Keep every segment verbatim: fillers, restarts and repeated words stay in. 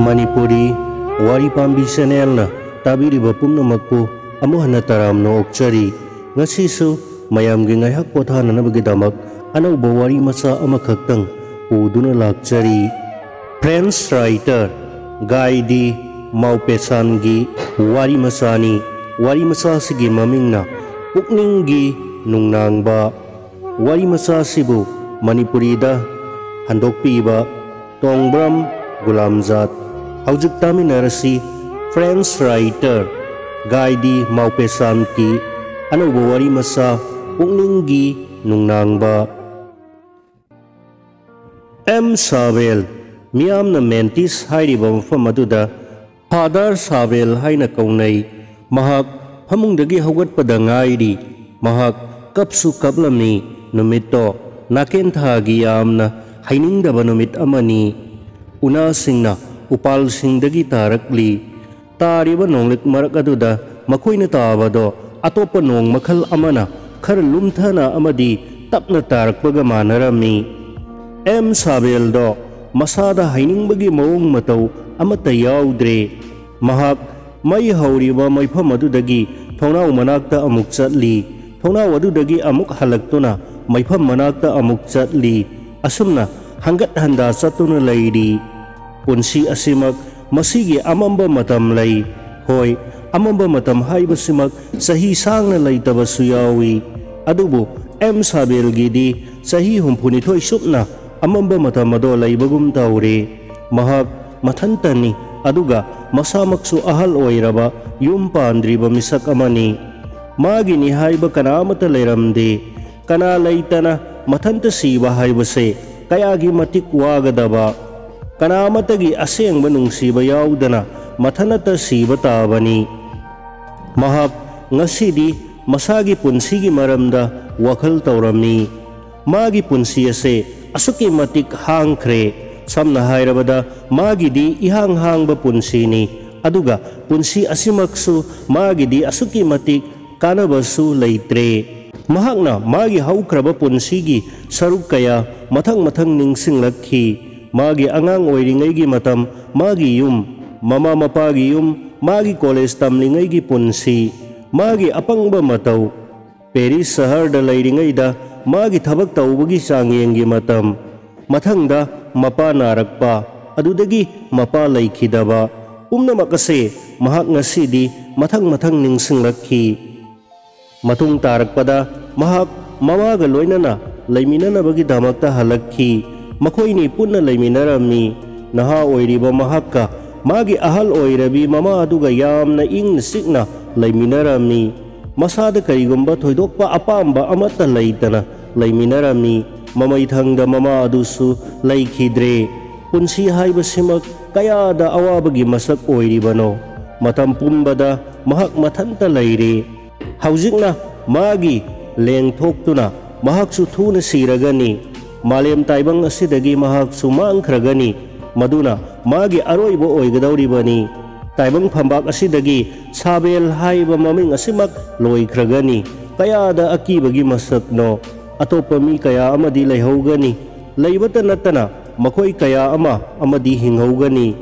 ꯃꯅꯤꯄꯨꯔꯤ ꯋꯥꯔꯤ ꯄꯥꯝꯕꯤ ꯆꯦꯅꯦꯜꯅ ꯇꯥꯕꯤꯔꯤꯕ ꯄꯨꯝꯅꯃꯛꯄꯨ ꯑꯃꯨꯛ ꯍꯟꯅ ꯇꯔꯥꯝꯅ ꯑꯣꯛꯆꯔꯤ꯫ ꯉꯁꯤꯁꯨ ꯃꯌꯥꯝꯒꯤ ꯉꯥꯏꯍꯥꯛ ꯄꯣꯊꯥꯅꯅꯕꯒꯤꯗꯃꯛ ꯑꯅꯧꯕ ꯋꯥꯔꯤ ꯃꯆꯥ ꯑꯃꯈꯛꯇꯪ ꯄꯨꯗꯨꯅ ꯂꯥꯛꯆꯔꯤ꯫ ꯐ꯭ꯔꯦꯟꯁ ꯔꯥꯏꯇꯔ ꯒꯥꯏ ꯗꯤ ꯃꯥꯎꯄꯦꯁꯥꯟꯒꯤ ꯋꯥꯔꯤ ꯃꯆꯥꯅꯤ꯫ ꯋꯥꯔꯤ ꯃꯆꯥꯁꯤꯒꯤ ꯃꯃꯤꯡꯅ ꯄꯨꯛꯅꯤꯡꯒꯤ ꯅꯨꯡꯅꯥꯡꯕ꯫ ꯋꯥꯔꯤ ꯃꯆꯥꯁꯤꯕꯨ ꯃꯅꯤꯄꯨꯔꯤꯗ ꯍꯟꯗꯣꯛꯄꯤꯕ ꯇꯣꯡꯕ꯭ꯔꯝ ꯒꯨꯂꯥꯝꯖꯥꯠ꯫ ꯍꯧꯖꯤꯛ ꯇꯥꯃꯤꯟꯅꯔꯁꯤ ꯐ꯭ꯔꯦꯟꯁ ꯔꯥꯏꯇꯔ ꯒꯥꯏ ꯗꯤ ꯃꯥꯎꯄꯦꯁꯥꯟꯀꯤ ꯑꯅꯧꯕ ꯋꯥꯔꯤ ꯃꯆꯥ ꯄꯨꯛꯅꯤꯡꯒꯤ ꯅꯨꯡꯅꯥꯡꯕ꯫ ꯑꯦꯝ ꯁꯥꯕꯦꯜ, ꯃꯤꯌꯥꯝꯅ ꯃꯦꯟꯇꯤꯁ ꯍꯥꯏꯔꯤꯕ ꯃꯐꯝ ꯑꯗꯨꯗ ꯐꯥꯗꯔ ꯁꯥꯕꯦꯜ ꯍꯥꯏꯅ ꯀꯧꯅꯩ꯫ ꯃꯍꯥꯛ ꯐꯃꯨꯡꯗꯒꯤ ꯍꯧꯒꯠꯄꯗ ꯉꯥꯏꯔꯤ꯫ ꯃꯍꯥꯛ ꯀꯞꯁꯨ ꯀꯞꯂꯝꯃꯤ꯫ ꯅꯨꯃꯤꯠꯇꯣ ꯅꯥꯀꯦꯟꯊꯥꯒꯤ ꯌꯥꯝꯅ ꯍꯩꯅꯤꯡꯗꯕ ꯅꯨꯃꯤꯠ ꯑꯃꯅꯤ꯫ ꯎꯅꯥꯁꯤꯡꯅ ꯎꯄꯥꯜꯁꯤꯡꯗꯒꯤ ꯇꯥꯔꯛꯂꯤ꯫ ꯇꯥꯔꯤꯕ ꯅꯣꯡꯂꯤꯛ ꯃꯔꯛ ꯑꯗꯨꯗ ꯃꯈꯣꯏꯅ ꯇꯥꯕꯗꯣ ꯑꯇꯣꯞꯄ ꯅꯣꯡ ꯃꯈꯜ ꯑꯃꯅ ꯈꯔ ꯂꯨꯝꯊꯅ ꯑꯃꯗꯤ ꯇꯞꯅ ꯇꯥꯔꯛꯄꯒ ꯃꯥꯟꯅꯔꯝꯃꯤ꯫ ꯑꯦꯝ ꯁꯥꯕꯦꯜꯗꯣ ꯃꯁꯥꯗ ꯍꯩꯅꯤꯡꯕꯒꯤ ꯃꯑꯣꯡ ꯃꯇꯧ ꯑꯃꯠꯇ ꯌꯥꯎꯗ꯭ꯔꯦ꯫ ꯃꯍꯥꯛ ꯃꯩ ꯍꯧꯔꯤꯕ ꯃꯐꯝ ꯑꯗꯨꯗꯒꯤ ꯊꯣꯡꯅꯥꯎ ꯃꯅꯥꯛꯇ ꯑꯃꯨꯛ ꯆꯠꯂꯤ꯫ ꯊꯣꯡꯅꯥꯎ ꯑꯗꯨꯗꯒꯤ ꯑꯃꯨꯛ ꯍꯜꯂꯛꯇꯨꯅ ꯃꯐꯝ ꯃꯅꯥꯛꯇ ꯑꯃꯨꯛ ꯆꯠꯂꯤ꯫ ꯑꯁꯨꯝꯅ ꯍꯪꯒꯠ ꯍꯟꯗꯥ ꯆꯠꯇꯨꯅ ꯂꯩꯔꯤ꯫ ꯄꯨꯟꯁꯤ ꯑꯁꯤꯃꯛ ꯃꯁꯤꯒꯤ ꯑꯃꯝꯕ ꯃꯇꯝ ꯂꯩ꯫ ꯍꯣꯏ, ꯑꯃꯝꯕ ꯃꯇꯝ ꯍꯥꯏꯕꯁꯤꯃꯛ ꯆꯍꯤ ꯁꯥꯡꯅ ꯂꯩꯇꯕꯁꯨ ꯌꯥꯎꯏ꯫ ꯑꯗꯨꯕꯨ ꯑꯦꯝ ꯁꯥꯕꯦꯜꯒꯤꯗꯤ ꯆꯍꯤ ꯍꯨꯝꯐꯨꯅꯤꯊꯣꯏ ꯁꯨꯞꯅ ꯑꯃꯝꯕ ꯃꯇꯝ ꯑꯗꯣ ꯂꯩꯕꯒꯨꯝ ꯇꯧꯔꯦ꯫ ꯃꯍꯥꯛ ꯃꯊꯟꯇꯅꯤ, ꯑꯗꯨꯒ ꯃꯁꯥꯃꯛꯁꯨ ꯑꯍꯜ ꯑꯣꯏꯔꯕ, ꯌꯨꯝ ꯄꯥꯟꯗ꯭ꯔꯤꯕ ꯃꯤꯁꯛ ꯑꯃꯅꯤ꯫ ꯃꯥꯒꯤꯅꯤ ꯍꯥꯏꯕ ꯀꯅꯥ ꯑꯃꯠꯇ ꯂꯩꯔꯝꯗꯦ꯫ ꯀꯅꯥ ꯂꯩꯇꯅ ꯃꯊꯟꯇ ꯁꯤꯕ ꯍꯥꯏꯕꯁꯦ ꯀꯌꯥꯒꯤ ꯃꯇꯤꯛ ꯋꯥꯒꯗꯕ꯫ ꯀꯅꯥ ꯑꯃꯠꯇꯒꯤ ꯑꯁꯦꯡꯕ ꯅꯨꯡꯁꯤꯕ ꯌꯥꯎꯗꯅ ꯃꯊꯟꯇ ꯁꯤꯕ ꯇꯥꯕꯅꯤ꯫ ꯃꯍꯥꯛ ꯉꯁꯤꯗꯤ ꯃꯁꯥꯒꯤ ꯄꯨꯟꯁꯤꯒꯤ ꯃꯔꯝꯗ ꯋꯥꯈꯜ ꯇꯧꯔꯝꯃꯤ꯫ ꯃꯥꯒꯤ ꯄꯨꯟꯁꯤ ꯑꯁꯦ ꯑꯁꯨꯛꯀꯤ ꯃꯇꯤꯛ ꯍꯥꯡꯈ꯭ꯔꯦ꯫ ꯁꯝꯅ ꯍꯥꯏꯔꯕꯗ, ꯃꯥꯒꯤꯗꯤ ꯏꯍꯥꯡ ꯍꯥꯡꯕ ꯄꯨꯟꯁꯤꯅꯤ, ꯑꯗꯨꯒ ꯄꯨꯟꯁꯤ ꯑꯁꯤꯃꯛꯁꯨ ꯃꯥꯒꯤꯗꯤ ꯑꯁꯨꯛꯀꯤ ꯃꯇꯤꯛ ꯀꯥꯟꯅꯕꯁꯨ ꯂꯩꯇ꯭ꯔꯦ꯫ ꯃꯍꯥꯛꯅ ꯃꯥꯒꯤ ꯍꯧꯈ꯭ꯔꯕ ꯄꯨꯟꯁꯤꯒꯤ ꯁꯔꯨꯛ ꯀꯌꯥ ꯃꯊꯪ ꯃꯊꯪ ꯅꯤꯡꯁꯤꯡꯂꯛꯈꯤ꯫ ꯃꯥꯒꯤ ꯑꯉꯥꯡ ꯑꯣꯏꯔꯤꯉꯩꯒꯤ ꯃꯇꯝ, ꯃꯥꯒꯤ ꯌꯨꯝ, ꯃꯃꯥ ꯃꯄꯥꯒꯤ ꯌꯨꯝ, ꯃꯥꯒꯤ ꯀꯣꯂꯦꯖ ꯇꯝꯂꯤꯉꯩꯒꯤ ꯄꯨꯟꯁꯤ, ꯃꯥꯒꯤ ꯑꯄꯪꯕ ꯃꯇꯧ, ꯄꯦꯔꯤꯁ ꯁꯍꯔꯗ ꯂꯩꯔꯤꯉꯩꯗ ꯃꯥꯒꯤ ꯊꯕꯛ ꯇꯧꯕꯒꯤ ꯆꯥꯡꯌꯦꯡꯒꯤ ꯃꯇꯝ, ꯃꯊꯪꯗ ꯃꯄꯥ ꯅꯥꯔꯛꯄ, ꯑꯗꯨꯗꯒꯤ ꯃꯄꯥ ꯂꯩꯈꯤꯗꯕ, ꯄꯨꯝꯅꯃꯛ ꯑꯁꯦ ꯃꯍꯥꯛ ꯉꯁꯤꯗꯤ ꯃꯊꯪ ꯃꯊꯪ ꯅꯤꯡꯁꯤꯡꯂꯛꯈꯤ꯫ ꯃꯇꯨꯡ ꯇꯥꯔꯛꯄꯗ ꯃꯍꯥꯛ ꯃꯃꯥꯒ ꯂꯣꯏꯅꯅ ꯂꯩꯃꯤꯟꯅꯅꯕꯒꯤꯗꯃꯛꯇ ꯍꯜꯂꯛꯈꯤ꯫ ꯃꯈꯣꯏꯅꯤ ꯄꯨꯟꯅ ꯂꯩꯃꯤꯟꯅꯔꯝꯃꯤ꯫ ꯅꯍꯥ ꯑꯣꯏꯔꯤꯕ ꯃꯍꯥꯛꯀ ꯃꯥꯒꯤ ꯑꯍꯜ ꯑꯣꯏꯔꯕꯤ ꯃꯃꯥ ꯑꯗꯨꯒ ꯌꯥꯝꯅ ꯏꯪꯅ ꯆꯤꯛꯅ ꯂꯩꯃꯤꯟꯅꯔꯝꯃꯤ꯫ ꯃꯁꯥꯗ ꯀꯔꯤꯒꯨꯝꯕ ꯊꯣꯏꯗꯣꯛꯄ ꯑꯄꯥꯝꯕ ꯑꯃꯠꯇ ꯂꯩꯇꯅ ꯂꯩꯃꯤꯟꯅꯔꯝꯃꯤ꯫ ꯃꯃꯩꯊꯪꯗ ꯃꯃꯥ ꯑꯗꯨꯁꯨ ꯂꯩꯈꯤꯗ꯭ꯔꯦ꯫ ꯄꯨꯟꯁꯤ ꯍꯥꯏꯕꯁꯤꯃꯛ ꯀꯌꯥꯗ ꯑꯋꯥꯕꯒꯤ ꯃꯁꯛ ꯑꯣꯏꯔꯤꯕꯅꯣ꯫ ꯃꯇꯝ ꯄꯨꯝꯕꯗ ꯃꯍꯥꯛ ꯃꯊꯟꯇ ꯂꯩꯔꯦ꯫ ꯍꯧꯖꯤꯛꯅ ꯃꯥꯒꯤ ꯂꯦꯡꯊꯣꯛꯇꯨꯅ ꯃꯍꯥꯛꯁꯨ ꯊꯨꯅ ꯁꯤꯔꯒꯅꯤ꯫ ꯃꯥꯂꯦꯝ ꯇꯥꯏꯕꯪ ꯑꯁꯤꯗꯒꯤ ꯃꯍꯥꯛꯁꯨ ꯃꯥꯡꯈ꯭ꯔꯒꯅꯤ꯫ ꯃꯗꯨꯅ ꯃꯥꯒꯤ ꯑꯔꯣꯏꯕ ꯑꯣꯏꯒꯗꯧꯔꯤꯕꯅꯤ꯫ ꯇꯥꯏꯕꯪ ꯐꯝꯕꯥꯛ ꯑꯁꯤꯗꯒꯤ ꯁꯥꯕꯦꯜ ꯍꯥꯏꯕ ꯃꯃꯤꯡ ꯑꯁꯤꯃꯛ ꯂꯣꯏꯈ꯭ꯔꯒꯅꯤ꯫ ꯀꯌꯥꯗ ꯑꯀꯤꯕꯒꯤ ꯃꯁꯛꯅꯣ! ꯑꯇꯣꯞꯄ ꯃꯤ ꯀꯌꯥ ꯑꯃꯗꯤ ꯂꯩꯍꯧꯒꯅꯤ꯫ ꯂꯩꯕꯇ ꯅꯠꯇꯅ ꯃꯈꯣꯏ ꯀꯌꯥ ꯑꯃ ꯑꯃꯗꯤ ꯍꯤꯡꯍꯧꯒꯅꯤ꯫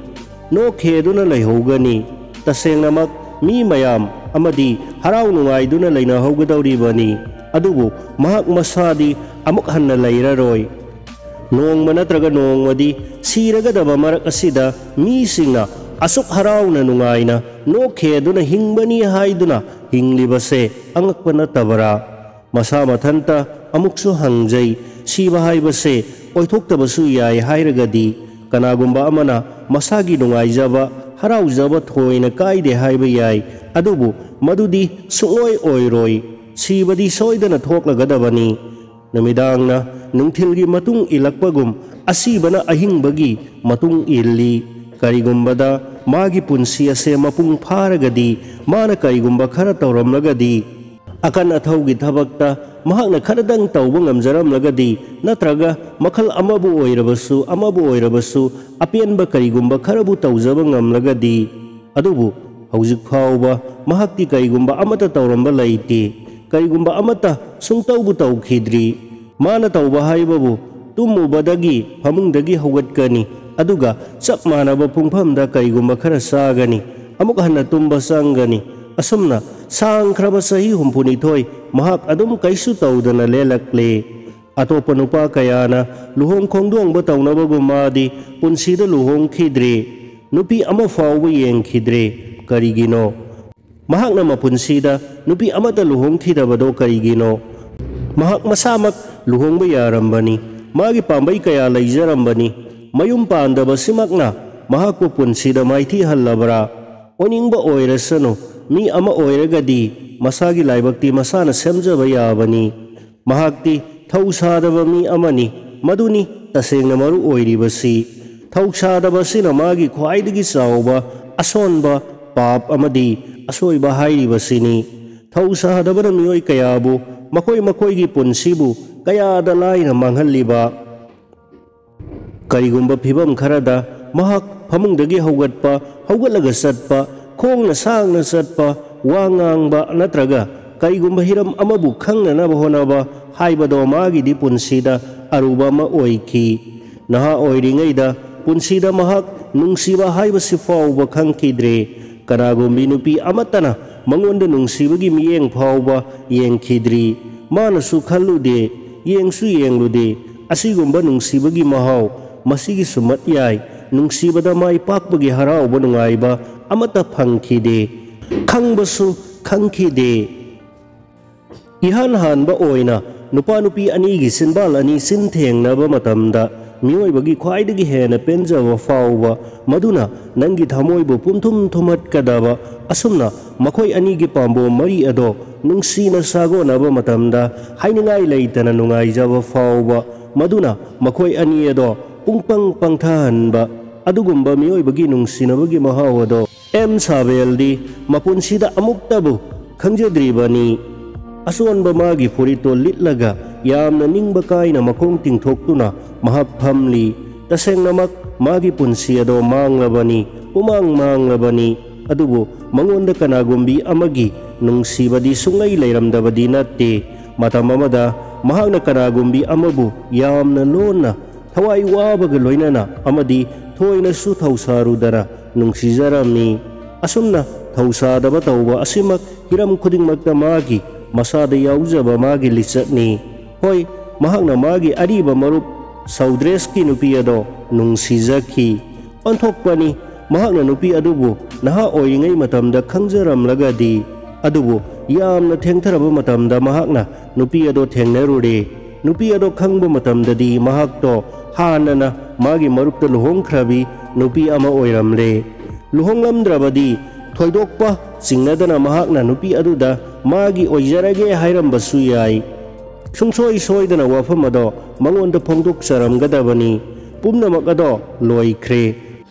ꯅꯣꯛꯈꯦꯗꯨꯅ ꯂꯩꯍꯧꯒꯅꯤ꯫ ꯇꯁꯦꯡꯅꯃꯛ ꯃꯤ ꯃꯌꯥꯝ ꯑꯃꯗꯤ ꯍꯔꯥꯎ ꯅꯨꯡꯉꯥꯏꯗꯨꯅ ꯂꯩꯅꯍꯧꯒꯗꯧꯔꯤꯕꯅꯤ꯫ ꯑꯗꯨꯕꯨ ꯃꯍꯥꯛ ꯃꯁꯥꯗꯤ ꯑꯃꯨꯛ ꯍꯟꯅ ꯂꯩꯔꯔꯣꯏ꯫ ꯅꯣꯡꯃ ꯅꯠꯇ꯭ꯔꯒ ꯅꯣꯡꯃꯗꯤ ꯁꯤꯔꯒꯗꯕ ꯃꯔꯛ ꯑꯁꯤꯗ ꯃꯤꯁꯤꯡꯅ ꯑꯁꯨꯛ ꯍꯔꯥꯎꯅ ꯅꯨꯡꯉꯥꯏꯅ ꯅꯣꯛꯈꯦꯗꯨꯅ ꯍꯤꯡꯕꯅꯤ ꯍꯥꯏꯗꯨꯅ ꯍꯤꯡꯂꯤꯕꯁꯦ ꯑꯉꯛꯄ ꯅꯠꯇꯕꯔꯥ? ꯃꯁꯥ ꯃꯊꯟꯇ ꯑꯃꯨꯛꯁꯨ ꯍꯪꯖꯩ, ꯁꯤꯕ ꯍꯥꯏꯕꯁꯦ ꯑꯣꯏꯊꯣꯛꯇꯕꯁꯨ ꯌꯥꯏ ꯍꯥꯏꯔꯒꯗꯤ? ꯀꯅꯥꯒꯨꯝꯕ ꯑꯃꯅ ꯃꯁꯥꯒꯤ ꯅꯨꯡꯉꯥꯏꯖꯕ, ꯍꯔꯥꯎꯖꯕ ꯊꯣꯏꯅ ꯀꯥꯏꯗꯦ ꯍꯥꯏꯕ ꯌꯥꯏ, ꯑꯗꯨꯕꯨ ꯃꯗꯨꯗꯤ ꯁꯨꯡꯑꯣꯏ ꯑꯣꯏꯔꯣꯏ꯫ ꯁꯤꯕꯗꯤ ꯁꯣꯏꯗꯅ ꯊꯣꯛꯂꯒꯗꯕꯅꯤ꯫ ꯅꯨꯃꯤꯗꯥꯡꯅ ꯅꯨꯡꯊꯤꯜꯒꯤ ꯃꯇꯨꯡ ꯏꯜꯂꯛꯄꯒꯨꯝ, ꯑꯁꯤꯕꯅ ꯑꯍꯤꯡꯕꯒꯤ ꯃꯇꯨꯡ ꯏꯜꯂꯤ꯫ ꯀꯔꯤꯒꯨꯝꯕꯗ ꯃꯥꯒꯤ ꯄꯨꯟꯁꯤ ꯑꯁꯦ ꯃꯄꯨꯡ ꯐꯥꯔꯒꯗꯤ, ꯃꯥꯅ ꯀꯔꯤꯒꯨꯝꯕ ꯈꯔ ꯇꯧꯔꯝꯂꯒꯗꯤ, ꯑꯀꯟ ꯑꯊꯧꯒꯤ ꯊꯕꯛꯇ ꯃꯍꯥꯛꯅ ꯈꯔꯗꯪ ꯇꯧꯕ ꯉꯝꯖꯔꯝꯂꯒꯗꯤ, ꯅꯠꯇ꯭ꯔꯒ ꯃꯈꯜ ꯑꯃꯕꯨ ꯑꯣꯏꯔꯕꯁꯨ, ꯑꯃꯕꯨ ꯑꯣꯏꯔꯕꯁꯨ, ꯑꯄꯦꯟꯕ ꯀꯔꯤꯒꯨꯝꯕ ꯈꯔꯕꯨ ꯇꯧꯖꯕ ꯉꯝꯂꯒꯗꯤ꯫ ꯑꯗꯨꯕꯨ ꯍꯧꯖꯤꯛ ꯐꯥꯎꯕ ꯃꯍꯥꯛꯇꯤ ꯀꯔꯤꯒꯨꯝꯕ ꯑꯃꯠꯇ ꯇꯧꯔꯝꯕ ꯂꯩꯇꯦ꯫ ꯀꯔꯤꯒꯨꯝꯕ ꯑꯃꯠꯇ ꯁꯨꯡꯇꯧꯕꯨ ꯇꯧꯈꯤꯗ꯭ꯔꯤ꯫ ꯃꯥꯅ ꯇꯧꯕ ꯍꯥꯏꯕꯕꯨ ꯇꯨꯝꯃꯨꯕꯗꯒꯤ ꯐꯃꯨꯡꯗꯒꯤ ꯍꯧꯒꯠꯀꯅꯤ, ꯑꯗꯨꯒ ꯆꯞ ꯃꯥꯟꯅꯕ ꯄꯨꯡꯐꯝꯗ ꯀꯔꯤꯒꯨꯝꯕ ꯈꯔ ꯆꯥꯒꯅꯤ, ꯑꯃꯨꯛ ꯍꯟꯅ ꯇꯨꯝꯕ ꯆꯪꯒꯅꯤ꯫ ꯑꯁꯨꯝꯅ ꯁꯥꯡꯈ꯭ꯔꯕ ꯆꯍꯤ ꯍꯨꯝꯐꯨꯅꯤꯊꯣꯏ ꯃꯍꯥꯛ ꯑꯗꯨꯝ ꯀꯩꯁꯨ ꯇꯧꯗꯅ ꯂꯦꯜꯂꯛꯂꯦ꯫ ꯑꯇꯣꯞꯄ ꯅꯨꯄꯥ ꯀꯌꯥꯅ ꯂꯨꯍꯣꯡ ꯈꯣꯡꯗꯣꯡꯕ ꯇꯧꯅꯕꯒꯨꯝ ꯃꯥꯗꯤ ꯄꯨꯟꯁꯤꯗ ꯂꯨꯍꯣꯡꯈꯤꯗ꯭ꯔꯦ꯫ ꯅꯨꯄꯤ ꯑꯃ ꯐꯥꯎꯕ ꯌꯦꯡꯈꯤꯗ꯭ꯔꯦ꯫ ꯀꯔꯤꯒꯤꯅꯣ? ꯃꯍꯥꯛꯅ ꯃꯄꯨꯟꯁꯤꯗ ꯅꯨꯄꯤ ꯑꯃꯠꯇ ꯂꯨꯍꯣꯡꯈꯤꯗꯕꯗꯣ ꯀꯔꯤꯒꯤꯅꯣ? ꯃꯍꯥꯛ ꯃꯁꯥꯃꯛ ꯂꯨꯍꯣꯡꯕ ꯌꯥꯔꯝꯕꯅꯤ꯫ ꯃꯥꯒꯤ ꯄꯥꯝꯕꯩ ꯀꯌꯥ ꯂꯩꯖꯔꯝꯕꯅꯤ꯫ ꯃꯌꯨꯝ ꯄꯥꯟꯗꯕꯁꯤꯃꯛꯅ ꯃꯍꯥꯛꯄꯨ ꯄꯨꯟꯁꯤꯗ ꯃꯥꯏꯊꯤꯍꯜꯂꯕ꯭ꯔꯥ? ꯑꯣꯏꯅꯤꯡꯕ ꯑꯣꯏꯔꯁꯅꯨ, ꯃꯤ ꯑꯃ ꯑꯣꯏꯔꯒꯗꯤ ꯃꯁꯥꯒꯤ ꯂꯥꯏꯕꯛꯇꯤ ꯃꯁꯥꯅ ꯁꯦꯝꯖꯕ ꯌꯥꯕꯅꯤ꯫ ꯃꯍꯥꯛꯇꯤ ꯊꯧꯁꯥꯗꯕ ꯃꯤ ꯑꯃꯅꯤ꯫ ꯃꯗꯨꯅꯤ ꯇꯁꯦꯡꯅ ꯃꯔꯨ ꯑꯣꯏꯔꯤꯕꯁꯤ꯫ ꯊꯧꯁꯥꯗꯕꯁꯤꯅ ꯃꯥꯒꯤ ꯈ꯭ꯋꯥꯏꯗꯒꯤ ꯆꯥꯎꯕ ꯑꯁꯣꯟꯕ, ꯄꯥꯞ ꯑꯃꯗꯤ ꯑꯁꯣꯏꯕ ꯍꯥꯏꯔꯤꯕꯁꯤꯅꯤ꯫ ꯊꯧꯁꯥꯗꯕꯅ ꯃꯤꯑꯣꯏ ꯀꯌꯥꯕꯨ ꯃꯈꯣꯏ ꯃꯈꯣꯏꯒꯤ ꯄꯨꯟꯁꯤꯕꯨ ꯀꯌꯥꯗ ꯂꯥꯏꯅ ꯃꯥꯡꯍꯜꯂꯤꯕ꯫ ꯀꯔꯤꯒꯨꯝꯕ ꯐꯤꯚꯝ ꯈꯔꯗ ꯃꯍꯥꯛ ꯐꯃꯨꯡꯗꯒꯤ ꯍꯧꯒꯠꯄ, ꯍꯧꯒꯠꯂꯒ ꯆꯠꯄ, ꯈꯣꯡꯅ ꯁꯥꯡꯅ ꯆꯠꯄ, ꯋꯥ ꯉꯥꯡꯕ ꯅꯠꯇ꯭ꯔꯒ ꯀꯔꯤꯒꯨꯝꯕ ꯍꯤꯔꯝ ꯑꯃꯕꯨ ꯈꯪꯅꯅꯕ ꯍꯣꯠꯅꯕ ꯍꯥꯏꯕꯗꯣ ꯃꯥꯒꯤꯗꯤ ꯄꯨꯟꯁꯤꯗ ꯑꯔꯨꯕ ꯑꯃ ꯑꯣꯏꯈꯤ꯫ ꯅꯍꯥ ꯑꯣꯏꯔꯤꯉꯩꯗ ꯄꯨꯟꯁꯤꯗ ꯃꯍꯥꯛ ꯅꯨꯡꯁꯤꯕ ꯍꯥꯏꯕꯁꯤ ꯐꯥꯎꯕ ꯈꯪꯈꯤꯗ꯭ꯔꯦ꯫ ꯀꯅꯥꯒꯨꯝꯕꯤ ꯅꯨꯄꯤ ꯑꯃꯠꯇꯅ ꯃꯉꯣꯟꯗ ꯅꯨꯡꯁꯤꯕꯒꯤ ꯃꯤꯠꯌꯦꯡ ꯐꯥꯎꯕ ꯌꯦꯡꯈꯤꯗ꯭ꯔꯤ꯫ ꯃꯥꯅꯁꯨ ꯈꯜꯂꯨꯗꯦ, ꯌꯦꯡꯁꯨ ꯌꯦꯡꯂꯨꯗꯦ꯫ ꯑꯁꯤꯒꯨꯝꯕ ꯅꯨꯡꯁꯤꯕꯒꯤ ꯃꯍꯥꯎ, ꯃꯁꯤꯒꯤ ꯁꯨꯝꯃꯠ ꯌꯥꯏ, ꯅꯨꯡꯁꯤꯕꯗ ꯃꯥꯏ ꯄꯥꯛꯄꯒꯤ ꯍꯔꯥꯎꯕ ꯅꯨꯡꯉꯥꯏꯕ ꯑꯃꯠꯇ ꯐꯪꯈꯤꯗꯦ, ꯈꯪꯕꯁꯨ ꯈꯪꯈꯤꯗꯦ꯫ ꯏꯍꯥꯟ ꯍꯥꯟꯕ ꯑꯣꯏꯅ ꯅꯨꯄꯥ ꯅꯨꯄꯤ ꯑꯅꯤꯒꯤ ꯆꯤꯟꯕꯥꯜ ꯑꯅꯤ ꯆꯤꯟ ꯊꯦꯡꯅꯕ ꯃꯇꯝꯗ ꯃꯤꯑꯣꯏꯕꯒꯤ ꯈ꯭ꯋꯥꯏꯗꯒꯤ ꯍꯦꯟꯅ ꯄꯦꯟꯖꯕ ꯐꯥꯎꯕ ꯃꯗꯨꯅ ꯅꯪꯒꯤ ꯊꯃꯣꯏꯕꯨ ꯄꯨꯝꯊꯨꯝ ꯊꯨꯝꯍꯠꯀꯗꯕ꯫ ꯑꯁꯨꯝꯅ ꯃꯈꯣꯏ ꯑꯅꯤꯒꯤ ꯄꯥꯝꯕꯣꯝ ꯃꯔꯤ ꯑꯗꯣ ꯅꯨꯡꯁꯤꯅ ꯁꯥꯒꯣꯟꯅꯕ ꯃꯇꯝꯗ ꯍꯥꯏꯅꯤꯡꯉꯥꯏ ꯂꯩꯇꯅ ꯅꯨꯡꯉꯥꯏꯖꯕ ꯐꯥꯎꯕ ꯃꯗꯨꯅ ꯃꯈꯣꯏ ꯑꯅꯤ ꯑꯗꯣ ꯄꯨꯡꯄꯪ ꯄꯪꯊꯍꯟꯕ ꯑꯗꯨꯒꯨꯝꯕ ꯃꯤꯑꯣꯏꯕꯒꯤ ꯅꯨꯡꯁꯤꯅꯕꯒꯤ ꯃꯍꯥꯎ ꯑꯗꯣ ꯑꯦꯝ ꯁꯥꯕꯦꯜꯗꯤ ꯃꯄꯨꯟꯁꯤꯗ ꯑꯃꯨꯛꯇꯕꯨ ꯈꯪꯖꯗ꯭ꯔꯤꯕꯅꯤ꯫ ꯑꯆꯣꯟꯕ ꯃꯥꯒꯤ ꯐꯨꯔꯤꯠꯇꯣ ꯂꯤꯠꯂꯒ ꯌꯥꯝꯅ ꯅꯤꯡꯕ ꯀꯥꯏꯅ ꯃꯈꯣꯡ ꯇꯤꯡꯊꯣꯛꯇꯨꯅ ꯃꯍꯥꯛ ꯐꯝꯂꯤ꯫ ꯇꯁꯦꯡꯅꯃꯛ ꯃꯥꯒꯤ ꯄꯨꯟꯁꯤ ꯑꯗꯣ ꯃꯥꯡꯂꯕꯅꯤ, ꯄꯨꯃꯥꯡ ꯃꯥꯡꯂꯕꯅꯤ꯫ ꯑꯗꯨꯕꯨ ꯃꯉꯣꯟꯗ ꯀꯅꯥꯒꯨꯝꯕꯤ ꯑꯃꯒꯤ ꯅꯨꯡꯁꯤꯕꯗꯤ ꯁꯨꯡꯂꯩ ꯂꯩꯔꯝꯗꯕꯗꯤ ꯅꯠꯇꯦ꯫ ꯃꯇꯝ ꯑꯃꯗ ꯃꯍꯥꯛꯅ ꯀꯅꯥꯒꯨꯝꯕꯤ ꯑꯃꯕꯨ ꯌꯥꯝꯅ ꯂꯣꯟꯅ, ꯊꯋꯥꯏ ꯋꯥꯕꯒ ꯂꯣꯏꯅꯅ ꯑꯃꯗꯤ ꯊꯣꯏꯅꯁꯨ ꯊꯧꯁꯥꯔꯨꯗꯅ ꯅꯨꯡꯁꯤꯖꯔꯝꯃꯤ꯫ ꯑꯁꯨꯝꯅ ꯊꯧꯁꯥꯗꯕ ꯇꯧꯕ ꯑꯁꯤꯃꯛ ꯍꯤꯔꯝ ꯈꯨꯗꯤꯡꯃꯛꯇ ꯃꯥꯒꯤ ꯃꯁꯥꯗ ꯌꯥꯎꯖꯕ ꯃꯥꯒꯤ ꯂꯤꯆꯠꯅꯤ꯫ ꯍꯣꯏ, ꯃꯍꯥꯛꯅ ꯃꯥꯒꯤ ꯑꯔꯤꯕ ꯃꯔꯨꯞ ꯁꯧꯗ꯭ꯔꯦꯁꯀꯤ ꯅꯨꯄꯤ ꯑꯗꯣ ꯅꯨꯡꯁꯤꯖꯈꯤ꯫ ꯑꯣꯟꯊꯣꯛꯄꯅꯤ, ꯃꯍꯥꯛꯅ ꯅꯨꯄꯤ ꯑꯗꯨꯕꯨ ꯅꯍꯥ ꯑꯣꯏꯔꯤꯉꯩ ꯃꯇꯝꯗ ꯈꯪꯖꯔꯝꯂꯒꯗꯤ꯫ ꯑꯗꯨꯕꯨ ꯌꯥꯝꯅ ꯊꯦꯡꯊꯔꯕ ꯃꯇꯝꯗ ꯃꯍꯥꯛꯅ ꯅꯨꯄꯤ ꯑꯗꯣ ꯊꯦꯡꯅꯔꯨꯔꯦ꯫ ꯅꯨꯄꯤ ꯑꯗꯣ ꯈꯪꯕ ꯃꯇꯝꯗꯗꯤ ꯃꯍꯥꯛꯇꯣ ꯍꯥꯟꯅꯅ ꯃꯥꯒꯤ ꯃꯔꯨꯞꯇ ꯂꯨꯍꯣꯡꯈ꯭ꯔꯕꯤ ꯅꯨꯄꯤ ꯑꯃ ꯑꯣꯏꯔꯝꯂꯦ꯫ ꯂꯨꯍꯣꯡꯂꯝꯗ꯭ꯔꯕꯗꯤ ꯊꯣꯏꯗꯣꯛꯄ ꯆꯤꯡꯅꯗꯅ ꯃꯍꯥꯛꯅ ꯅꯨꯄꯤ ꯑꯗꯨꯗ ꯃꯥꯒꯤ ꯑꯣꯏꯖꯔꯒꯦ ꯍꯥꯏꯔꯝꯕꯁꯨ ꯌꯥꯏ꯫ ꯁꯨꯡꯁꯣꯏ ꯁꯣꯏꯗꯅ ꯋꯥꯐꯝ ꯑꯗꯣ ꯃꯉꯣꯟꯗ ꯐꯣꯡꯗꯣꯛꯆꯔꯝꯒꯗꯕꯅꯤ꯫ ꯄꯨꯝꯅꯃꯛ ꯑꯗꯣ ꯂꯣꯏꯈ꯭ꯔꯦ꯫